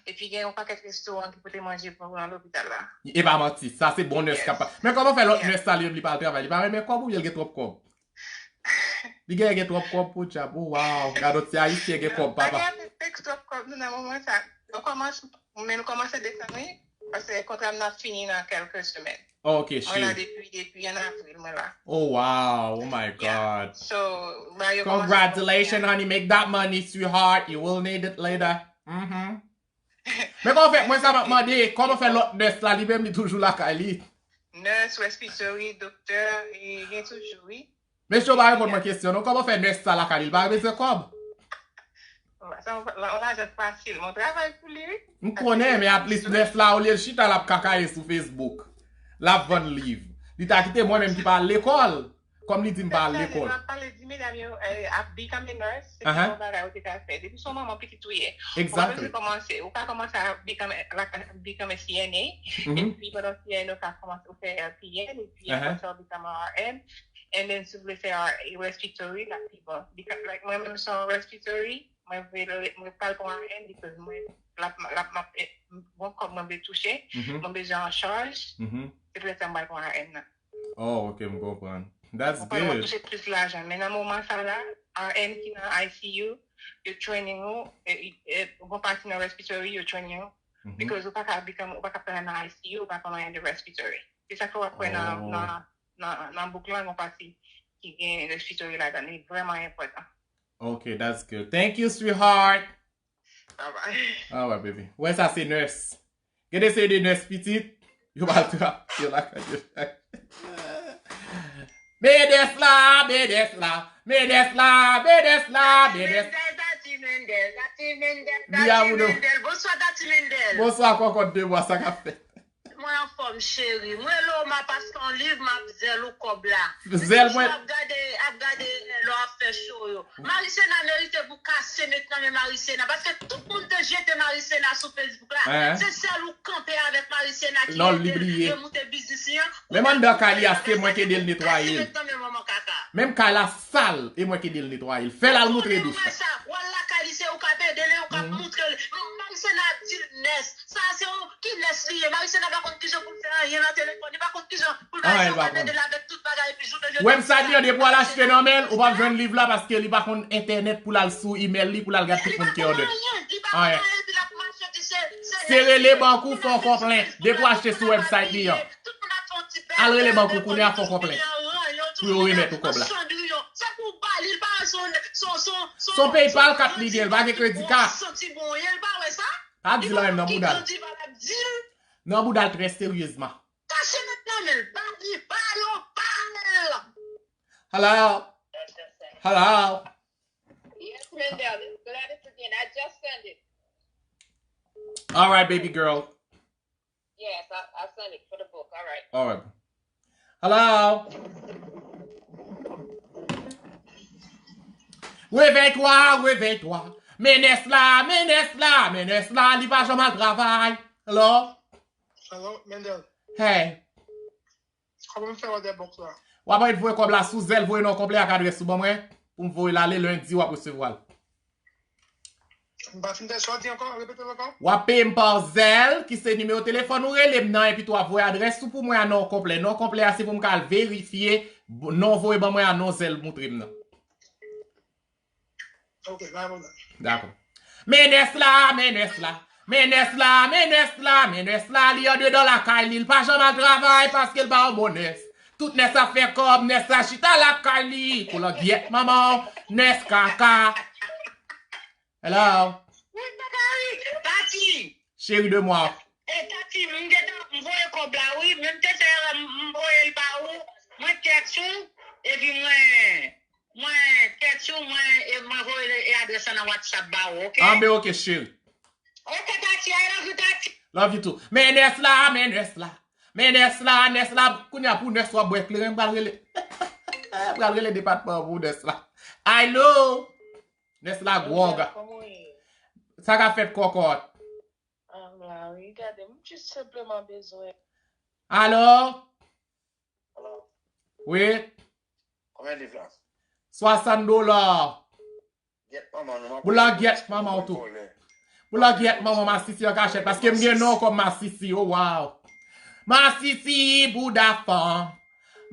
Epi gen yon pakèt restoran ki pote manje pou ou nan lopital la. E pa manti, sa se bon nurse k ap pa. Men kòman fè lòt nurse sa li menm li pa al travay? Li pa renmen kòb oubyen l gen twòp kòb? Li gen, gen twòp kòb podyab. Oh, wow. Gade yon ti ayisyen gen kòb, papa. Pa gen anpil twòp kòb nou nan moman sa. Nou kòmanse, men nou kòmanse desann, wi. Paske kontra m nan fini nan kèlke semèn. Ok, cheri. Mwen la depi, depi an avril, mwen la. Oh, wow. Oh, my God. So, ba yo kòmanse. Congratulations, honey. Make that money, sweetheart. You will need it later. Mm-hmm. Men kòman fè, mwen sa m ap mande, kòman fè lòt nurse la, li menm li toujou lakay li? Nurse, respiratory, doktè, e gen toujou, wi. Mesye, w pa reponn mwen kesyon non, kòman fè nurse sa lakay li, li pa bezwen kòb? Sa yon, yon lajan fasil, mwen travay pou li, wi. M konnen, men at least nurse la, olye l chita, l ap kakaye sou Facebook. L ap vann liv. Li ta kite mwen menm ki pa al lekòl. Kòm li di m pa al lekòl. Sa, sa, m ap pale di medam yo, eh, ap become a nurse, se pi bon bagay ou te ka fè. Depi se yon manman pitit ou ye, ou pa bezwen kòmanse, ou ka kòmanse a become, like, become a C N A, epi pandan C N A ou ka kòmanse ou fè L P N, epi apre sa ou become a R N, and then si w vle fè respiratory, l ap pi bon. Because, like, mwen menm se yon respiratory, mwen vle, mwen pral pran R N because mwen, l ap, l ap, m ap, eh, bon kòb mwen vle touche, mwen bezwen an chaj, se poutèt sa mwen pral pran R N nan. Oh, ok, m konprann. That's good. Ou konprann, w ap touche plis lajan. Men nan moman sa la, R N ki nan I C U, yo training ou, e, e, ou gon pati nan respiratory, yo training ou. Because ou pa ka become, ou pa ka travay nan I C U, ou pa konn anyen de respiratory. Se sa ke w ap wè nan, nan, nan, nan book lan, gon pati ki gen respiratory ladan. Li vrèman enpòtan. Okay, that's good. Thank you, sweetheart. Bye bye. Alright, baby. Wè sa se nurse. Gen de seri de nurse pitit. Yo pa trap. Yo lakay yo. Men nurse la, men nurse la. Men nurse la, men nurse la, men nurse. Mendel, Tati Mendel, Tati Mendel, Tati Mendel. Bonswa, Tati Mendel. Bonswa, kòkòt de mwa, sa k ap fèt? Mwen anfòm, cheri. Mwen rele w ma paske yon liv m ap zèl ou kòb la. Zèl mwen. Ap gade, ap gade lè w ap fè show yo. Marisena merite pou kase met nan men Marisena. Paske tout moun te jete Marisena sou Facebook la. Se sèl ou kanpe avèk Marisena ki ede l remoute biznis li an. Menm anndan kay li a, se mwen ki ede l netwaye l. Menm kay la sal, e mwen ki ede l netwaye l. Fè l al moutre douch la. Wè l lakay li, se ou k ap ede l, e ou k ap moutre l. Marisena ap di l nès. Sa se yon ki nès li ye. Marisena pa konn kijan pou l fè anyen nan telefòn. Li pa konn kijan pou l bay sa w ap ede l avèk tout bagay epi jounen jodi. Website li an, depi w al achte nan men l, ou p ap jwenn liv la paske li pa konn entènèt pou l al sou email li, pou l al gad tout moun ki order. Anyen. Se rele bank ou, fè yon konplent. Depi w achte sou website li an. Al rele bank ou kounye a, fè yon konplent. Pou yo remèt ou kòb la. Se yon PayPal kat li gen, li pa gen kredi kat. Pa di l anyen nan bouda l. Nan bouda l trè seryezman. Kache met nan men l, pa di, pa l, pa l. Hello? Hello? Yes, Mendel, it's Gladys again. I just sent it. Alright, baby girl. Yes, I, I sent it for the book. Alright. Alright. Hello? Réveille-toi, réveille-toi. Men nès la, men nès la, men nès la, li pa janm al travay. Hello? Hello, Mendel. Hey. Kòman m fè wè de bòks la? W ap ret voye kòb la sou zèl, voye non konplè ak adrès ou ban mwen. Pou m voye l ale, lendi w ap resevwa l. M pa fin tande sa w di ankò, repete l ankò. W ap peye m pa zèl, ki se nimewo telefòn ou rele m nan, epi tou w ap voye adrès ou pou mwen a non konplè. Non konplè a se pou m ka al verifye, non voye ban mwen a non zèl moutre m nan. Ok, pa pwoblèm. Dakò. Men nès la, men nès la. Men nès la, men nès la, men nès la, li andedan lakay li, li pa janm al travay paske li pa yon bon nès. Tout nès ap fè kòb, nès la chita lakay li, kou langyèt manman w, nès kaka. Hello? Wi, Tati, Tati. Cheri de mwa. E Tati, m gentan, m voye kòb la, wi, men m te fè erè, m voye l ba ou, mwen tèks ou, epi mwen, mwen tèks ou, mwen, e mwen voye e adrès la nan WhatsApp ba ou, ok? Anben ok, cheri. Ok, Tati, I love you, Tati. Love you too. Men nès la, men nès la. Men nès la, nès la, kounye a pou nès w ap bwè kleren, m pral rele. M pral rele depatman an pou nès la. Alo! Nès la gwòg. Sa k ap fèt kòkòt? Ann la wi, gade, m jis senpleman bezwen. Alo? Wi? Konbyen liv la? Swasant dola. Gyèt manman nou. Pou langyèt manman w tou. Pou langyèt manman masisi an kachèt. Paske m gen non kòm masisi. Oh wow. Masisi bouda fan.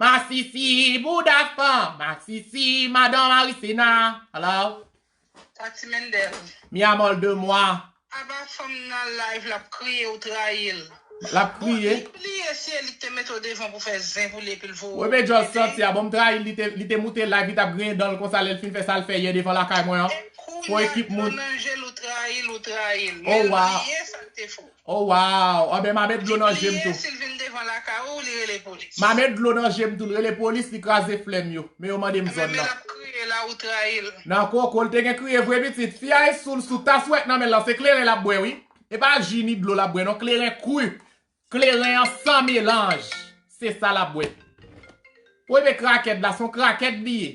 Masisi bouda fan. Masisi madan Marisena. Hello? Tati Mendel. Mi amor de moi. Aba fanm nan live l ap kriye ou trayi l. L ap kriye. Li bliye se li k te mete w devan pou fè zen pou li epi l voye w. Wi men djòl santi a bon m trayi l, li te, li te moute live, li t ap griyen dan l konsa lè l fin fè sa l fè yè devan lakay mwen an. Fò ekip moun. Dlo nan je l ou trayi l, ou trayi l. Oh wow. Li bliye sa l te fè w. Oh wow. Anben m a met dlo nan je m tou. Li bliye si l vin devan lakay ou, li rele polis. M a met dlo nan je m tou, l rele polis, li kraze flè m yo. Men yo mande m zòn nan. Anben men l ap kriye la, ou trayi l. Nan koko, l te gen kriye vre pitit. Fi a e sou l sou tas wèk nan men l lan, se kleren l ap bwè wi. E pa ji ni dlo l ap bwè non, kleren kri. Kleren an san melanj. Se sa l ap bwè. Ou e men krakèt la, se yon krakèt li ye.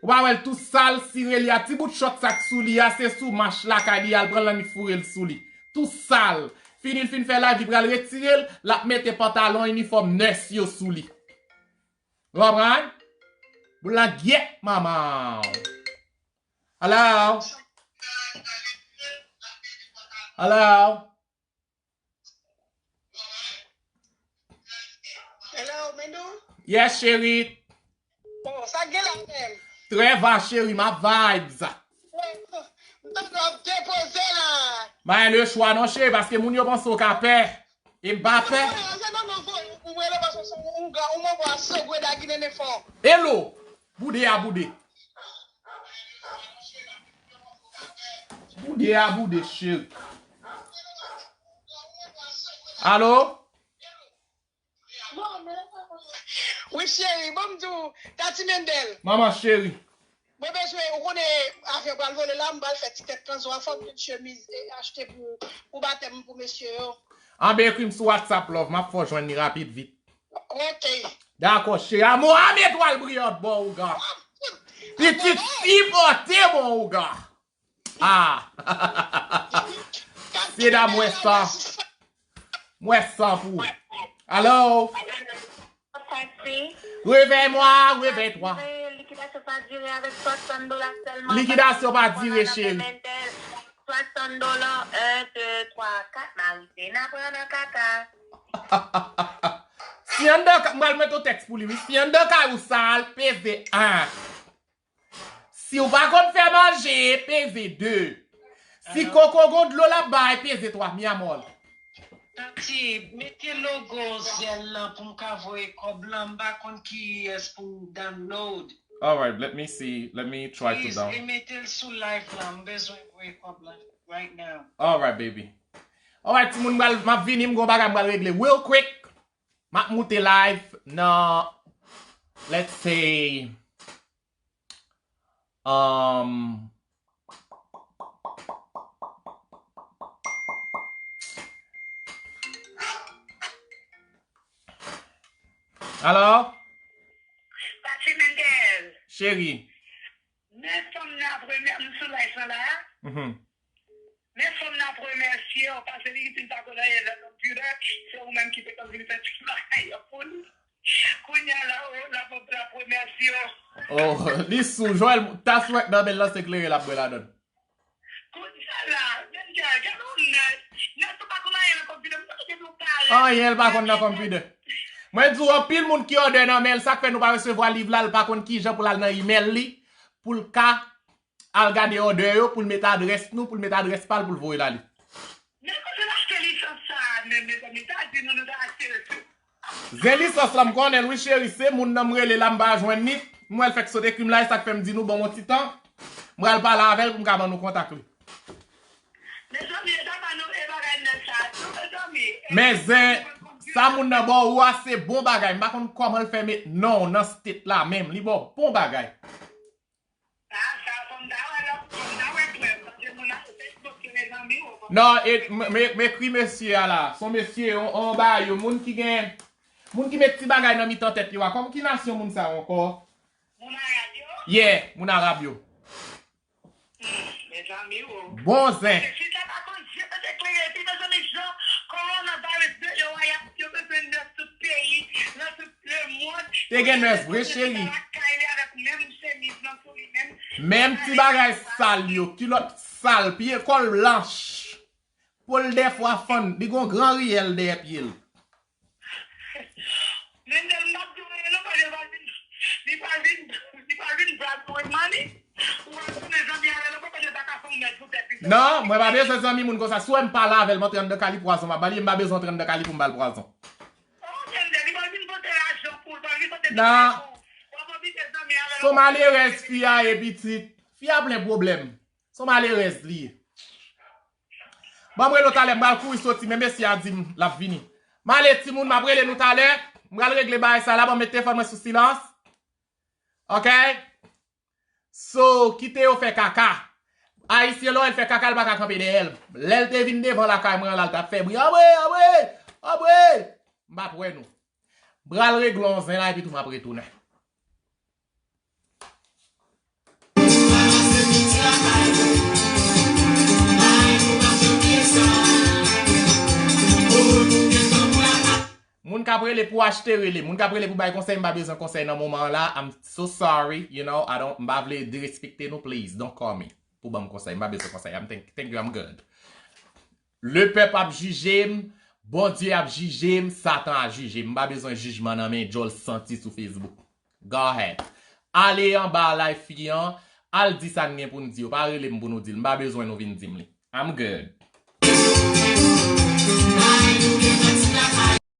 Ou pa wè l tou sal, sire li a, ti bout chòt sa k sou li a, se sou mach lakay li al pran l annik foure l sou li. Tou sal. Fini l fin fè live, li pral retire l, l ap mete pantalon inifòm nès yo sou li. Ou konprann? Boulangyèt manman w. Hello? Hello? Hello, Mendou? Yes, cheri. Oh, sa k gen la menm? Trèva cheri, m ap vibes. M tande w ap depoze la. Bay le chwa non cheri, paske moun yo panse w ka pè. E m pa pè. Mwen se nan mwen voye pou mwen le paske se yon ougan, ou mwen vwa sogwe da ginen ne fò. Hello. Boude a boude. Boude a boude cheri. Alo? Wi cheri, bon m di w, Tati Mendel. Manman cheri. Mwen bezwen, ou konnen avyon pral vole la, m pral fè ti tèt kanzo a, fò m jwenn chemiz e achte pou, pou batèm pou mesye yo. Anben ekri m sou WhatsApp love, m ap fè w jwenn li rapid vit. Ok. Dakò cheri, a Mohamed etwal briyant bon ougan. Pitit sipòte bon ougan. Ah! Sida mwen sa. Mwen sa pou. Alo? Revèy mwa, revèy twa. Likidasyon pa dire, cheri. Swasant dola, en, de, twa, kat, m arive. N a pran nan kaka. Si anndan ka-, m pral mete yon tèks pou li, wi. Si anndan kay ou sal, peze en. Si w pa konn fè manje, peze de. Si koko gon dlo l ap bay, peze twa. Mi amor. Tati, mete logo zèl lan pou m ka voye kòb lan. M pa konn kiyès pou m download. Alright, let me see. Let me try to down. Please, e mete l sou live lan. M bezwen voye kòb lan right now. Alright, baby. Alright, timoun, m pral, m ap vini, m gon bagay m pral regle real quick. M ap moute live nan, let's say, Um, alo? Tati Mendel. Cheri. Men fanm nan ap remè-, m sou live lan la. Mhm. Men fanm nan ap remèsye w, paske li di l pa konn anyen nan konpitè, se ou menm ki te konn vin fè tout bagay yo pou li. Kounye a la, oh, l ap, l ap remèsye w. Oh, li sou. Joel, ta sou nan bèl lanse klere l ap bwè ladan. Kounye a la, men gade yon nèg, nèg tou pa konn anyen nan konpitè, m te gen yon parèt. Anyen, l pa konn nan konpitè. Mwen di w, anpil moun ki òdè nan men l, sa k fè nou pa resevwa liv la, l pa konn kijan pou l al nan imèl li, pou l ka al gade òdè yo, pou l met adrès nou, pou l met adrès pa l, pou l voye l ale. Men kote l achte lisans sa a menm, mezanmi? Ta di nou, nou ta achte l tou. Zen lisans lan, m konnen l wi, cheri. Se moun nan m rele la, m pa jwenn li. M wè l fèk sot ekri m la, e sa k fè m di nou, ban m yon ti tan. M pral pale avè l pou m ka ban nou kontak li. Mezanmi, e ta ba nou e bagay nèg sa a tou, mezanmi. Men zen, sa moun nan ba w a, se bon bagay. M pa konn kòman l fè met non w nan state la menm. Li ba w bon bagay. Non, e, m, m, m ekri mesye a la. Se yon mesye, yon, yon bagay, yon moun ki gen, moun ki met ti bagay nan mitan tèt yo a. Kòm ki nasyon moun sa yo ankò? Moun Arab yo? Yeah, moun Arab yo. Hmm, mezanmi, o. Bon zen. Paske si sa pa konn je mete klere, epi mezanmi, jan coronavirus de yo a, y ap, yo bezwen nèf tout peyi, nan tout lemonn. Te gen nèf vre, cheri. Lakay li avèk menm chemiz nan sou li menm. Menm ti bagay sal yo, kilòt sal, pye kò l blanch. Po l dèfwa fann, li gon gran riyèl dèyè pye l. Mendel, m ap di w anyen non, paske li pa vin, li pa vin, li pa vin brag mwen mani. Ou ap tounen zanmi avè l ankò, paske l pa ka fè yon mèt pou tèt li. Non, mwen pa bezwen zanmi moun konsa. Si w wè m pale avè l, m antre anndan ka li pwazon m ap ba li, e m pa bezwen antre anndan ka li pou m ba l pwazon. Oh, Mendel, li pa vin pote lajan pou l, pa vin pote bagay pou ou. W ap envite zanmi avè l. Son malerèz fi a ye pitit. Fi a plen pwoblèm. Son malerèz li ye. Ban m rele w talè, m pral kouri soti, men mesye a di m l ap vini. M ale timoun, m ap rele nou talè. M pral regle bagay sa la, ban m met telefòn mwen sou silans. Ok? So, kite yo fè kaka. Ayisyen lè w wè l fè kaka, l pa ka kanpe dèyè l. Lè l te vin devan lakay mwen an la, l t ap fè bri. Anmwe, anmwe, anmwe! M p ap wè nou. M pral regle yon zen la, epi tou m ap retounen. Moun k ap rele pou achte, rele. Moun k ap rele pou bay konsèy, m pa bezwen konsèy nan moman an la. I'm so sorry, you know, I don't, m pa vle derespekte nou, please, don't call me pou ban m konsèy. M pa bezwen konsèy. I'm thank, thank you, I'm good. Lepèp ap jije m, Bondye ap jije m, Satan ap jije m. M pa bezwen jijman nan men djòl santi sou Facebook. Go ahead. Ale anba live fi an, al di sa n gen pou n di yo. Pa rele m pou nou di l. M pa bezwen nou vin di m li. I'm good.